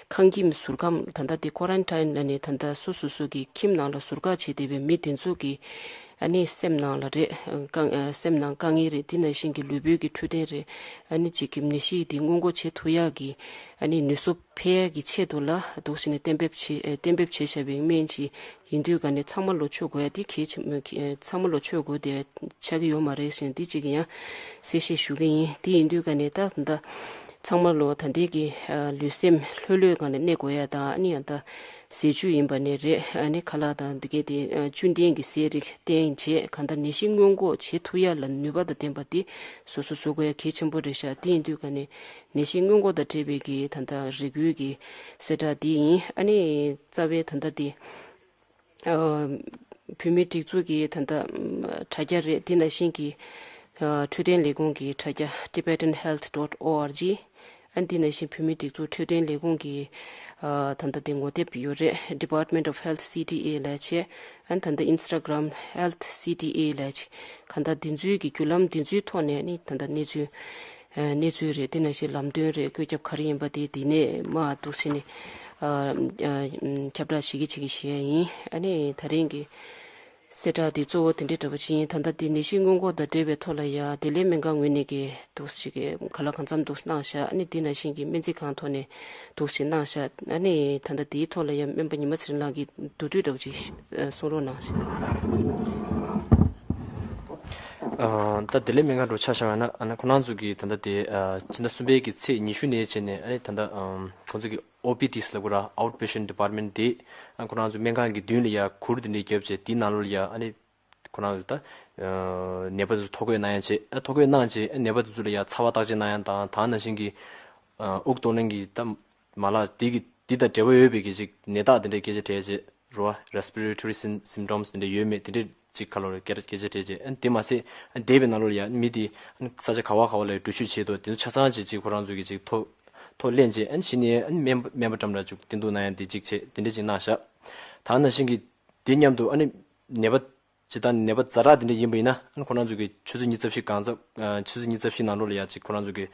ཁང་ཁྱིམ་ཟུར་ཁམས་ད་ལྟ་འདི་ཀོ་རན་ཊིན་ལ་ནི་ད་ལྟ་སོ་སོ་སོ་གི་ཁྱིམ་ནང་ལ་ཟུར་བཀག་བྱས་བསྡད་པའི་མི་དེ་ཚོ་གི་ ཨ་ནི་སེམས་ནང་ལ་རེད། དཀའ་ཨ་སེམས་ནང་དཀའ་ངལ་རེད། དེ་ནང་བཞིན་གྱི་ལུས་པོའི་གི་འཕྲོད་བསྟེན་རེད། ཨ་ནི་གཅིག་གི་ནད་གཞི་དེ་སྔོན་འགོག་བྱེད་ཐུབ་ཡག་གི་ཨ་ནི་ནུས་གསོ་འཕེལ་ཡག་གི་ཆེད་དུ་ལ་འདུག་ཟེར་ནས་གཏན་འབེབས་བྱེད་ཨ་གཏན་འབེབས་བྱས་བཞག་པའི་སྨན་ཅིག་ཡིན་དུས་ག་ནས་ཚང་མ་ལོ་མཆོད་དགོས་ཡ་དེ་གལ་ཆེན་པོ་གལ་ཚང་མ་ལོ་མཆོད་དགོས་དེ་ཆགས་ཀྱི་ཡོད་མ་རེད་ཟེར་ནས་དེ་གཅིག་གི་ཡང་གསལ་བཤད་ཞུ་གི་ཡིན། དེ་ཡིན་དུས་ག་ནས་ད་ད་ཚང་མ་ལོ་ད་ལྟའི་གི་ཨ་ལུས་སེམས་ལྷོད་ལྷོད་སྒང་ནས་གནས་དགོས་ཡ་དང་ཨ་ནི་ཡང་ད་ཟས་བཅུད་ཡིན་པ་ནས་རེད། ཨ་ནི་ཁ་ལག་དང་འདི་གའི་དེ་ཨ་བཅུད་ལྡན་གྱི་ཟས་རིགས་བསྟེན་བྱས་གང་ལྟར་ནད་གཞི་སྔོན་འགོག་བྱེད་ཐུབ་ཡ་ལ་ནུས་པ་དང་ལྡན་པ་དེ་སོ་སོ་བཟོ་དགོས་ཡ་གལ་ཆེན་པོ་རེད་ཤག་དེ་ཡིན་དུས་ག་ནས་ནད་གཞི་སྔོན་འགོག་དང་འབྲེལ་བའི་གི་ད་ལྟ་རེ་སྐུལ་གྱི་གསལ་བསྒྲགས་འདི་ཡིན། ཨ་ནི་རྩ་བའི་ད་ལྟ་འདི་ཨ་བོད་མིའི་སྒྲིག་འཛུགས་ཀྱི་ད་ལྟ་དྲ་རྒྱ་རེད། དེ་ནང་བཞིན་གྱི་ཨ་འཕྲོད་བསྟེན་ལས་ཁུངས་ཀྱི་དྲ་རྒྱ་Tibetan Health dot org། ཨ་ནི་དེ་ནང་བཞིན་བོད་མིའི་སྒྲིག་འཛུགས་འཕྲོད་བསྟེན་ལས་ཁུངས་ཀྱི་ཨ་ད་ལྟ་དེ་ངོ་དེབ་ཡོད་རེད། Department of Health C T A ལབ་བྱས། ཨ་ནི་ད་ལྟ་Instagram Health C T A ལབ་བྱས། གང་ལྟར་དེ་ཚོའི་གི་བརྒྱུད་ལམ་དེ་ཚོའི་ཐོག་ནས་ཨ་ནི་ད་ལྟ་གནས་ཚུལ་ཨ་གནས་ཚུལ་རེད། དེ་ནང་བཞིན་ལམ་སྟོན་རེད། བཀོད་ཁྱབ་ག་རེ་ཡིན་པ་དེ་དེ་ནས་མར་འདུག་ཟེར་ནས་ཨ་ཨ་ཁྱབ་བསྒྲགས་བྱེད་ཀྱི་བྱེད་ཀྱི་བྱེད་ཡ་ཡིན། ཨ་ནི་ད་རིང་གི་གསལ་བསྒྲགས་འདི་གཙོ་བོ་དེ་འདྲའི་འདྲ་པོ་ཅིག་ཡིན། ད་ལྟ་འདི་ནད་གཞི་སྔོན་འགོག་དང་འབྲེལ་བའི་ཐོག་ལ་ཡ་བདེ་ལེགས་སྨན་ཁང་ངོས་ནས་ཀྱི་འདུག་ཞིག་གི་ག་ལ་གང་འཚམ་འདུག་གནང་བཞག་ཨ་ནི་འདི་ནང་བཞིན་གྱི་སྨན་རྩིས་ཁང་ཐོག་ནས་འདུག་ཞིག་གནང་བཞག་ཨ་ནི་ད་ལྟ་འདིའི་ཐོག་ལ་ཡ་སྨན་པ་ཉི་མ་ཚེ་རིང་ལགས་ཀྱིས་མདོར་བསྡུས་འདྲ་པོ་ཅིག་གསུང་རོགས་གནང་ཞིག་ཨ་ད་བདེ་ལེགས་སྨན་ཁང་འགྲོ་ཆ་བཞག་ན་ཨ་ནི་ཁོ་རང་ཚོ་གི་ད་ལྟ་དེ་ཨ་སྤྱི་ཟླ་གསུམ་པའི་གི་ཚེས་ཉི་ཤུ་ནས་བྱས་ནས་ཨ་ནི་ད་ལྟ་ཨ་ཁོང་ཚོ་གི་ཨོ་པི་ཌི་ལབ་དགོས་ར། Outpatient Department དེ་ཨ་ཁོ་རང་ཚོ་སྨན་ཁང་གི་མདུན་ལ་ཡ་གུར་དེ་འདྲས་བརྒྱབ་བྱས་དེའི་ནང་ལོགས་ལ་ཡ་ཨ་ནི་ཁོ་རང་ཚོ་ད་ཨ་ནད་པ་ཚོ་ཐོ་འགོད་གནང་ཡ་བྱས། ཨ་ཐོ་འགོད་གནང་བྱས་ཨ་ནད་པ་དེ་ཚོ་ལ་ཡ་ཚ་བ་བརྟག་དཔྱད་གནང་ཡ་དང་ད་ནང་བཞིན་གྱི་ཨ་དབུགས་གཏོང་ལེན་གྱི་ད་མ་ལག་དེ་གི་དེ་དང་འབྲེལ་བ་ཡོད་པའི་གི་ཅིག་ནད་རྟགས་དེ་འདྲས་སྐད་ཆ་དྲིས་བྱས་རེད་བ། Respiratory sym- symptoms དེ་འདྲས་ཡོད་མེད་དེ་འདྲས་ཅིག་ཁ་ལོ་རེ་སྐད་སྐད་ཆ་དྲིས་བྱས། ཨ་དེ་མ་ཟད་ཨ་འདས་པའི་ནང་ལོགས་ལ་ཡ་མི་དེ་ཨ་ས་ཆ་ག་བ་ག་བ་ལ་འགྲུལ་བཞུད་བྱས་འདུག་དེ་ཚོ་ཆ་ཚང་ཅིག་ཅིག་ཁོ་རང་ཚོ་གི་ཅིག་ཐོ་ཐོ་ལེན་བྱས། ཨ་ནི་གཞི་ནས་ཨ་ནི་སྨན་པ་སྨན་པ་འགྲམ་ལ་ཅིག་བསྟེན་གཏུག་གནང་ཡ་དེ་གཅིག་བྱས་དེ་འདྲས་ཅིག་གནང་བཞག་ད་ནང་བཞིན་གྱི་དེ་མཉམ་དུ་ཨ་ནི་ནད་པ་ཇི་ལྟར་ནད་པ་ཛ་དྲག་དེ་འདྲས་ཡིན་པ་ཡིན་ན་ཨ་ནི་ཁོ་རང་ཚོ་གི་ཆུ་ཚོད་ཉི་ཤུ་རྩ་བཞི་གང་ཚ་ཨ་ཆུ་ཚོད་ཉི་ཤུ་རྩ་བཞི་ནང་ལོགས་ལ་ཡ་ཅིག་ཁོ་རང་ཚོ་གི་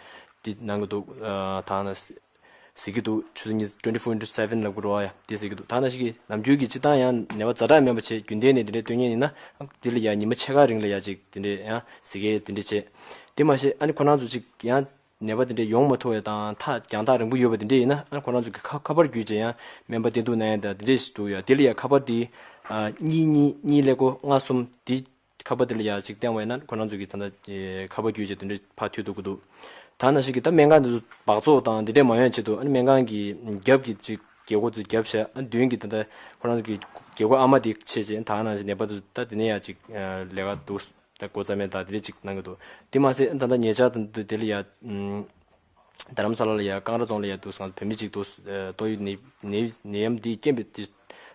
དེ་གནང་གི་འདུག་ཨ་ད་ནི་ཟེར་གྱི་འདུག་ཆུ་ཚོད་ཉི་twenty four into seven ལབ་དགོས་རེད་བ། ཡ་དེ་ཟེར་གྱི་འདུག་ད་ནང་བཞིན་གྱི་ནམ་རྒྱུན་གྱི་སྤྱིར་བཏང་ཡང་ནད་པ་ཛ་དྲག་མིན་པ་བྱས་རྒྱུན་ལྡན་ནས་དེ་འདྲས་སྟོན་མཁན་ཡིན་ན་ཨ་དེ་ལ་ཡ་ཉི་མ་ཕྱེད་ཀ་རིང་ལ་ཡ་ཅིག་དེ་འདྲས་ཡང་ཟེར་གྱི་དེ་འདྲས་བྱས། དེ་མ་ཟད་ཨ་ནི་ཁོ་རང་ཚོ་ཅིག་ཡང་ནད་པ་དེ་འདྲས་ཡོང་མ་ཐུབ་པའི་དང་ཐག་རྒྱང་ཐག་རིང་པོ་ཡོད་པ་དེ་འདྲས་ཡིན་ན་ཨ་ཁོ་རང་ཚོ་གི་ཁ་ཁ་པར་བརྒྱུད་བྱས་ཡང་སྨན་པ་བསྟེན་གཏུག་གནང་ཡ་དང་དེ་འདྲས་ཤིག་འདུག་ཡ། དེ་ལ་ཡ་ཁ་པར་དེ་ཨ་གཉིས་གཉིས་གཉིས་ཀླད་ཀོར་ལྔ་གསུམ་དེ་ཁ་པར་དེ་ལ་ཡ་ཅིག་བསྟན་པ་ཡིན་ན་ཁོ་རང་ཚོ་གི་ད་ལྟ་ཁ་པར་བརྒྱུད་བྱས་དེ་འདྲས་ཕར་མཐུད་ཐུབ་ཀྱི་འདུག་ད་ནང་བཞིན་གྱི་ད་སྨན་ཁང་དེ་ཚོ་སྦགས་བཙོག་དང་དེ་འདྲས་མ་ཡོང་ཆེད་དུ་ཨ་ནི་སྨན་ཁང་གི་རྒྱབ་ཀྱི་ཅིག་རྒྱལ་སྒོ་ཚོ་བརྒྱབ་བྱས་ཨ་མདུན་གྱི་ད་ལྟ་ཁོ་རང་ཚོ་གི་རྒྱལ་སྒོ་ཨ་མ་དེ་ཕྱེ་བྱས་ད་ནང་བཞིན་ནད་པ་དེ་ཚོ་ད་དེ་ནས་ཡ་ཅིག་ལས་ཀ་འདུག་ད་འགོ་བརྩམས་མེད་ད་དེ་འདྲས་ཅིག་གནང་གི་འདུག་དེ་མ་ཟད་ད་ལྟ་ཉེ་ཆར་དུ་དེ་ལ་ཡ་ཨམ་རྡ་རམ་ས་ལ་ལ་ཡ་ཀང་ར་རྫོང་ལ་ཡ་འདུག་སང་བོད་མི་ཅིག་འདུག་ཨ་ཏོག་དབྱིབས་ནད་ནད་ནད་ཡམས་འདིས་རྐྱེན་པས་དེ་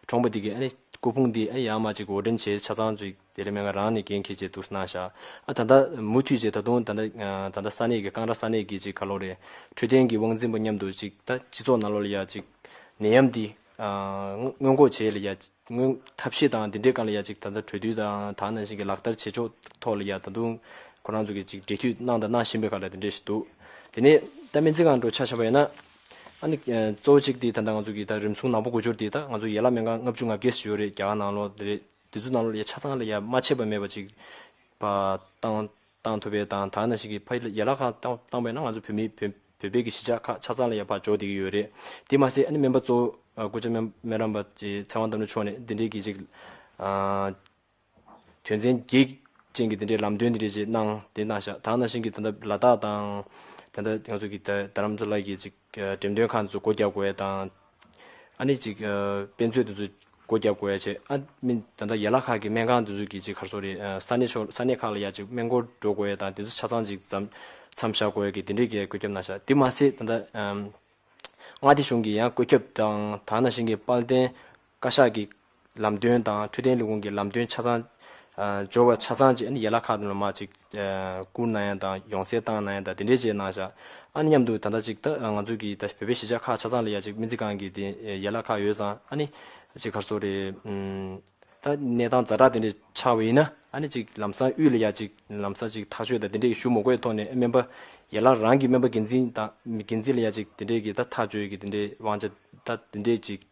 གྲོངས་པ་འདི་གི་ཨ་ནི་སྐུ་ཕུང་འདི་ཨ་ནི་ཡར་མར་ཅིག་འོར་འདྲེན་བྱས་ཆ་ཚང་ཅིག་བདེ་ལེགས་སྨན་ཁང་རང་ནས་འགན་འཁྱེར་བྱས་འདུག་གནང་བཞག་ཨ་ད་ལྟ་མུ་མཐུད་བྱས་ད་དུང་ད་ལྟ་ཨ་ད་ལྟ་ས་གནས་ཀྱི་ཀང་ར་ས་གནས་ཀྱི་ཅིག་ག་ལོ་རེད་འཕྲོད་བསྟེན་གྱི་དབང་འཛིན་པ་མཉམ་དུ་ཅིག་ད་སྤྱི་ཚོགས་ནང་ལོགས་ལ་ཡ་ཅིག་ནད་ཡམས་འདི་ཨ་སྔོན་འགོག་བྱེད་ལ་ཡ་སྔོན་ཐབས་ཤེས་དང་འདི་འདྲའི་སྒང་ལ་ཡ་ཅིག་ད་ལྟ་གྲོས་བསྡུར་དང་ད་ནང་བཞིན་གྱི་ལག་བསྟར་བྱེད་ཕྱོགས་ཐོག་ལ་ཡ་ད་དུང་ཁོ་རང་ཚོ་གི་ཅིག་འབྲེལ་མཐུད་གནང་དང་གནང་བཞིན་པའི་སྒང་ལ་དེ་འདྲས་ཤིག་འདུག་དེ་ནས་ད་སྨན་རྩིས་ཁང་འགྲོ་ཆ་བཞག་པ་ཡིན་ན་ཨ་ནི་གཙོ་བོ་གཅིག་དེ་ད་ལྟ་ང་ཚོ་གི་ད་རིམས་སྲུང་ནག་པོ་གོ་སྦྱོར་དེ་ད་ང་ཚོ་ཡན་ལག་སྨན་ཁང་ལྔ་བཅུ་ང་བརྒྱད་ཞིག་ཡོད་རེད། རྒྱ་གར་ནང་ལོགས་དེ་རེད། དེ་ཚོ་ནང་ལོགས་ལ་ཡ་ཆ་ཚང་ལ་ཡ་མ་ཆད་པ་མེད་པ་ཅིག་པ་བཏང་བཏང་ཐུབ་པའི་དང་ད་ནང་བཞིན་གྱི་ཕ་ཡུལ་ཡན་ལག་ཁག་བཏང་བཏང་པས་ན་ང་ཚོ་བོད་མི་བོད་བོད་པའི་གི་གཞིས་ཆགས་ཁག་ཆ་ཚང་ལ་ཡ་ཕར་འབྱོར་བསྡད་ཀྱི་ཡོད་རེད། དེ་མ་ཟད་ཨ་ནི་སྨན་པ་གཙོ་བོ་སྐུ་ཞབས་སྨན་སྨན་རམས་པ་ཅིག་ཚེ་དབང་དམ་ཆོས་མཆོག་ནས་འདི་འདྲའི་གི་ཅིག་དོན་ཚན་བརྒྱད་ཅན་གྱི་འདི་འདྲའི་ལམ་སྟོན་འདི་འདྲའི་ཅིག་གནང་དེ་གནང་བཞག་ད་ནང་བཞིན་གྱི་ད་ལྟ་ལ་དྭགས་དང་ད་ལྟ་ང་ཚོ་གི་ད་རྡ་རམ་ས་ལ་གི་ཅིག་འགྲེམས་སྟོན་ཁང་ཚོ་སྒོ་རྒྱག་དགོས་ཡ་དང་། ཨ་ནི་ཅིག་ཨ་དཔེ་མཛོད་དེ་ཚོ་སྒོ་རྒྱག་དགོས་ཡ་བྱས། ཨ་མི་ད་ལྟ་ཡན་ལག་ཁག་གི་སྨན་ཁང་དེ་ཚོ་གི་ཅིག་ག་རེ་ཟེར་རེད། ཨ་ས་གནས་ཕྱོགས་ས་གནས་ཁག་ལ་ཡ་ཅིག་སྨན་སྐོར་འགྲོ་དགོས་ཡ་དང་དེ་ཚོ་ཆ་ཚང་ཅིག་མཚམས་མཚམས་བཞག་དགོས་ཡ་གི་དེ་འདྲའི་གི་བཀོད་ཁྱབ་གནང་ཤག་དེ་མ་ཟད་ད་ལྟ་ཨམ་མངའ་སྡེ་གཞུང་གི་ཡང་བཀོད་ཁྱབ་དང་ད་ནང་བཞིན་གྱི་དཔལ་ལྡན་བཀའ་ཤག་གི་ལམ་སྟོན་དང་འཕྲོད་བསྟེན་ལས་ཁུངས་ཀྱི་ལམ་སྟོན་ཆ་ཚང་ཨ་འབྱོར་བ་ཆ་ཚང་ཅིག་ཨ་ནི་ཡན་ལག་ཁག་དེ་ལ་མར་ཅིག་ཨ་བསྐུར་གནང་ཡ་དང་ཡོང་སེལ་བཏང་གནང་ཡ་དང་དེ་འདྲའི་བྱས་གནང་ཤག་ཨ་ནི་མཉམ་དུ་ད་ལྟ་ཅིག་ད་ང་ཚོ་གི་ད་བོད་པའི་གཞིས་ཆགས་ཁག་ཆ་ཚང་ལ་ཡ་ཅིག་སྨན་རྩིས་ཁང་གི་དེ་ཡན་ལག་ཁག་ཡོད་ཙང་ཨ་ནི་ཅིག་ག་རེ་ཟེར་རེད། ཨམ་ད་གནས་སྟངས་ཛ་དྲག་དེ་འདྲ་ཆགས་པ་ཡིན་ན་ཨ་ནི་ཅིག་ལམ་སང་དབུས་ལ་ཡ་ཅིག་ལམ་སང་ཅིག་ཐག་གཅོད་དང་དེ་འདྲ་ཞུ་མ་དགོས་ཐོག་ནས་སྨན་པ་ཡན་ལག་རང་གི་སྨན་པ་འགན་འཛིན་དང་འགན་འཛིན་ལ་ཡ་ཅིག་དེ་འདྲའི་གི་ད་ཐག་གཅོད་ཀྱི་དེ་འདྲའི་དབང་ཆ་ད་དེ་འདྲའི་ཅིག་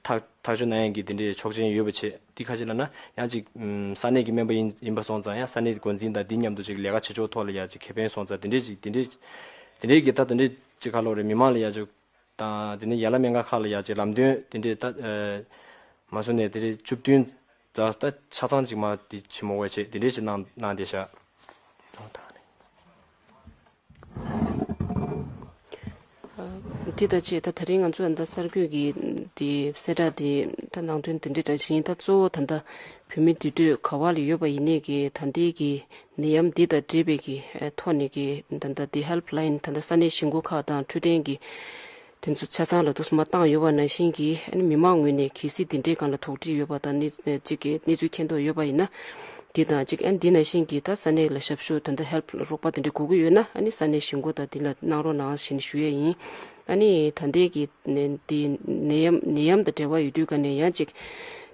ཐག་ཐག་གཅོད་གནང་ཡག་གི་དེ་འདྲའི་ཆོག་མཆན་ཡོད་པ་བྱས། འདི་ཁ་ཅིག་ལབ་ན་ཡང་ཅིག་ས་གནས་ཀྱི་སྨན་པ་ཡིན་ཡིན་པ་སོང་ཙང་ཡང་ས་གནས་འགོ་འཛིན་དང་འདི་མཉམ་དུ་ཅིག་ལས་ཀ་བྱེད་ཕྱོགས་ཐོག་ལ་ཡང་ཅིག་ཁེ་ཕན་སོང་ཙང་དེ་འདྲའི་ཅིག་དེ་འདྲའི་དེ་འདྲའི་གི་ད་དེ་འདྲའི་ཅིག་ག་ལབ་རེད། མི་མང་ལ་ཡང་ཅིག་དང་དེ་ནས་ཡན་ལག་སྨན་ཁང་ཁག་ལ་ཡང་ཅིག་ལམ་སྟོན་དེ་འདྲའི་ད་མ་སོང་ནས་དེ་འདྲའི་བཅུ་བདུན་ཙམ་ད་ཆ་ཚང་ཅིག་མ་དེ་ཆེ་མོ་བས་བྱས་དེ་འདྲའི་ཅིག་གནང་གནང་བསྡད་ཤག་འདི་ད་ཆེ་ད་ད་རིང་ང་ཚོ་ད་གསར་འགོད་ཀྱི་དེ་གསལ་བསྒྲགས་དེ་ད་ནང་དོན་དེ་འདྲ་འདྲ་ཞིག་ཡིན། ད་གཙོ་བོ་ད་ལྟ་བོད་མི་འདུས་སྡོད་ག་བ་ལ་ཡོད་པ་ཡིན་ནའི་གི་ད་ལྟའི་གི་ནད་ཡམས་འདི་དང་འབྲེལ་བའི་གི་ཐོག་ནས་གི་ད་ལྟ་དེ་ཧེལ་པ་ལ་ཡིན་ད་ལྟ་ས་གནས་གཞིས་འགོ་ཁག་དང་འཕྲོད་བསྟེན་གི་དེ་ཚོ་ཆ་ཚང་ལ་དུས་སུ་མ་བཏང་ཡོད་པ་ནང་བཞིན་གྱི་ཨ་ནི་མི་མང་ངོས་ནས་གལ་སྲིད་འདི་འདྲའི་སྒང་ལ་དོགས་འདྲི་ཡོད་པ་དང་གནས་གཅིག་གི་གནས་ཚུལ་མཁྱེན་རྟོགས་ཡོད་པ་ཡིན་ན། འདི་དང་གཅིག་ཨ་ནི་འདི་ནང་བཞིན་གྱི་ད་ས་གནས་ལ་ཞབས་ཞུ་ད་ལྟ་ཧེལ་པ་རོགས་པ་དེ་འདྲ་དགོས་ཀྱི་ཡོད་ན་ཨ་ནི་ས་གནས་གཞིས་འགོ་དང་འདི་ལ་གནང་རོགས་གནང་ཞེས་ཞུ་ཡས་ཡིན། ཨ་ནི་ད་ལྟའི་གི་ནད་འདི་ནད་ཡམས་ནད་ཡམས་དང་འབྲེལ་བ་ཡོད་དུས་ག་ནས་ཡང་གཅིག་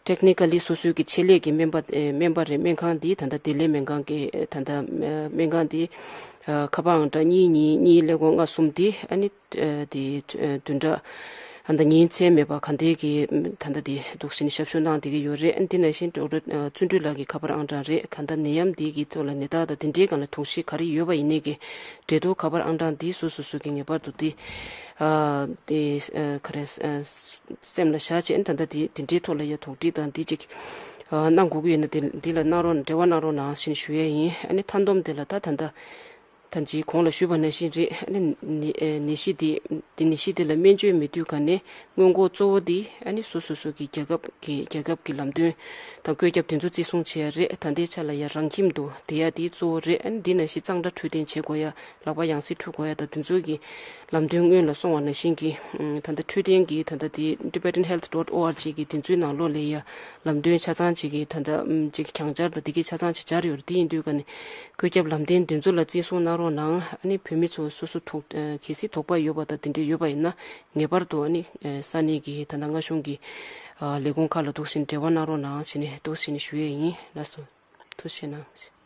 ཊེག་ནི་ཀ་ལི་སོ་སོའི་གི་ཆེད་ལས་ཀྱི་སྨན་པ་སྨན་པ་རེད། སྨན་ཁང་འདི་ད་ལྟ་བདེ་ལེགས་སྨན་ཁང་གི་ད་ལྟ་སྨན་ཁང་འདི་ཁ་པར་ཨང་གྲངས་གཉིས་གཉིས་གཉིས་ཀླད་ཀོར་ལྔ་གསུམ་འདི་ཨ་ནི། དེ་བདུན་ཕྲག་ད་ལྟ་ཉིན་མཚན་མེད་པར་ག་འདྲའི་གི་ད་ལྟ་དེ་འདུག་བཞིན་ཞབས་ཞུ་གནང་བསྡད་ཀྱི་ཡོད་རེད། འདི་ནང་བཞིན་ཌོག་ཊར་བརྩོན་འགྲུས་ལགས་ཀྱི་ཁ་པར་ཨང་གྲངས་རེད། གང་ལྟར་ནད་ཡམས་འདི་གི་ཐོག་ལ་ནད་རྟགས་དང་དེ་འདྲའི་སྒང་ལ་དོགས་གཞི་ག་རེ་ཡོད་པ་ཡིན་ནའི་གི་འབྲེལ་གཏུག་ཁ་པར་ཨང་གྲངས་འདི་སོ་སོ་སོ་གི་ངེས་པར་དུ་དེ་དེ་ག་རེ་སེམས་ལ་བཞག་བྱས་ད་ལྟ་དེ་དེ་འདྲའི་ཐོག་ལ་ཡ་དོགས་འདྲི་དང་འདི་ཅིག་གནང་དགོས་ཀྱི་ཡོད་ན་དེ་འདི་ལ་གནང་རོགས་འབྲེལ་བ་གནང་རོགས་གནང་ཞེས་ཞུ་ཡས་ཡིན། ཨ་ནི་མཐའ་བསྡོམས་དེ་ལ་ད་ད་ལྟ། ད་ཅི་གོང་ལ་ཞུས་པ་ནང་བཞིན་རེད། ཨ་ནི་ནད་ནད་གཞི་འདི་འདི་ནད་གཞི་འདི་ལ་སྨན་བཅོས་མེད་དུས་ག་ནས་སྔོན་འགོག་གཙོ་བོ་འདི་ཨ་ནི་སོ་སོ་སོ་གི་རྒྱལ་ཁབ་ཀྱི་རྒྱལ་ཁབ་ཀྱི་ལམ་སྟོན་དང་བཀོད་ཁྱབ་དེ་ཚོ་བརྩི་སྲུང་བྱེད་ཡ་རེད། ད་ལྟའི་ཆ་ལ་ཡ་རང་ཁྱིམ་དུ་བསྡད་ཡ་འདི་གཙོ་བོ་རེད། ཨ་ནི་འདི་ནང་བཞིན་གཙང་སྦྲ་འཕྲོད་བསྟེན་བྱེད་དགོས་ཡ། ལག་པ་ཡང་སེ་འཁྲུ་དགོས་ཡ་དང་དེ་ཚོ་གི་ལམ་སྟོན་སྔོན་ལ་སོང་བ་ནང་བཞིན་གྱི་ད་ལྟ་འཕྲོད་བསྟེན་གྱི་ད་ལྟ་དེ་Tibetan Health dot org གི་དེ་ཚོའི་ནང་ལོགས་ལ་ཡ་ལམ་སྟོན་ཆ་ཚང་ཅིག་གི་ད་ལྟ་ཅིག་གྱང་སྦྱར་དང་དེ་གི་ཆ་ཚང་ཅིག་སྦྱར་ཡོད་རེད། དེ་ཡིན་དུས་ག་ནས། བཀོད་ཁྱབ་ལམ་སྟོན་འདི་ཚོ་ལ་བརྩི་སྲུང་གནང་རོགས་གནང་། ཨ་ནི་བོད་མི་ཚོ་སོ་སོ་དོགས་གལ་སྲིད་དོགས་པ་ཡོད་པ་དང་དེ་འདྲ་ཡོད་པ་ཡིན་ན་ངེས་པར་དུ་ཨ་ནི་ས་གནས་ཀྱི་ད་ལྟ་མངའ་གཞུང་གི་ལས་ཁུངས་ཁག་ལ་འདུག་བཞིན་འབྲེལ་བ་གནང་རོགས་གནང་ཞེས་ནས་འདུག་བཞིན་ཞུ་ཡས་ཡིན། ལགས་སོ། ཐུགས་རྗེ་གནང་།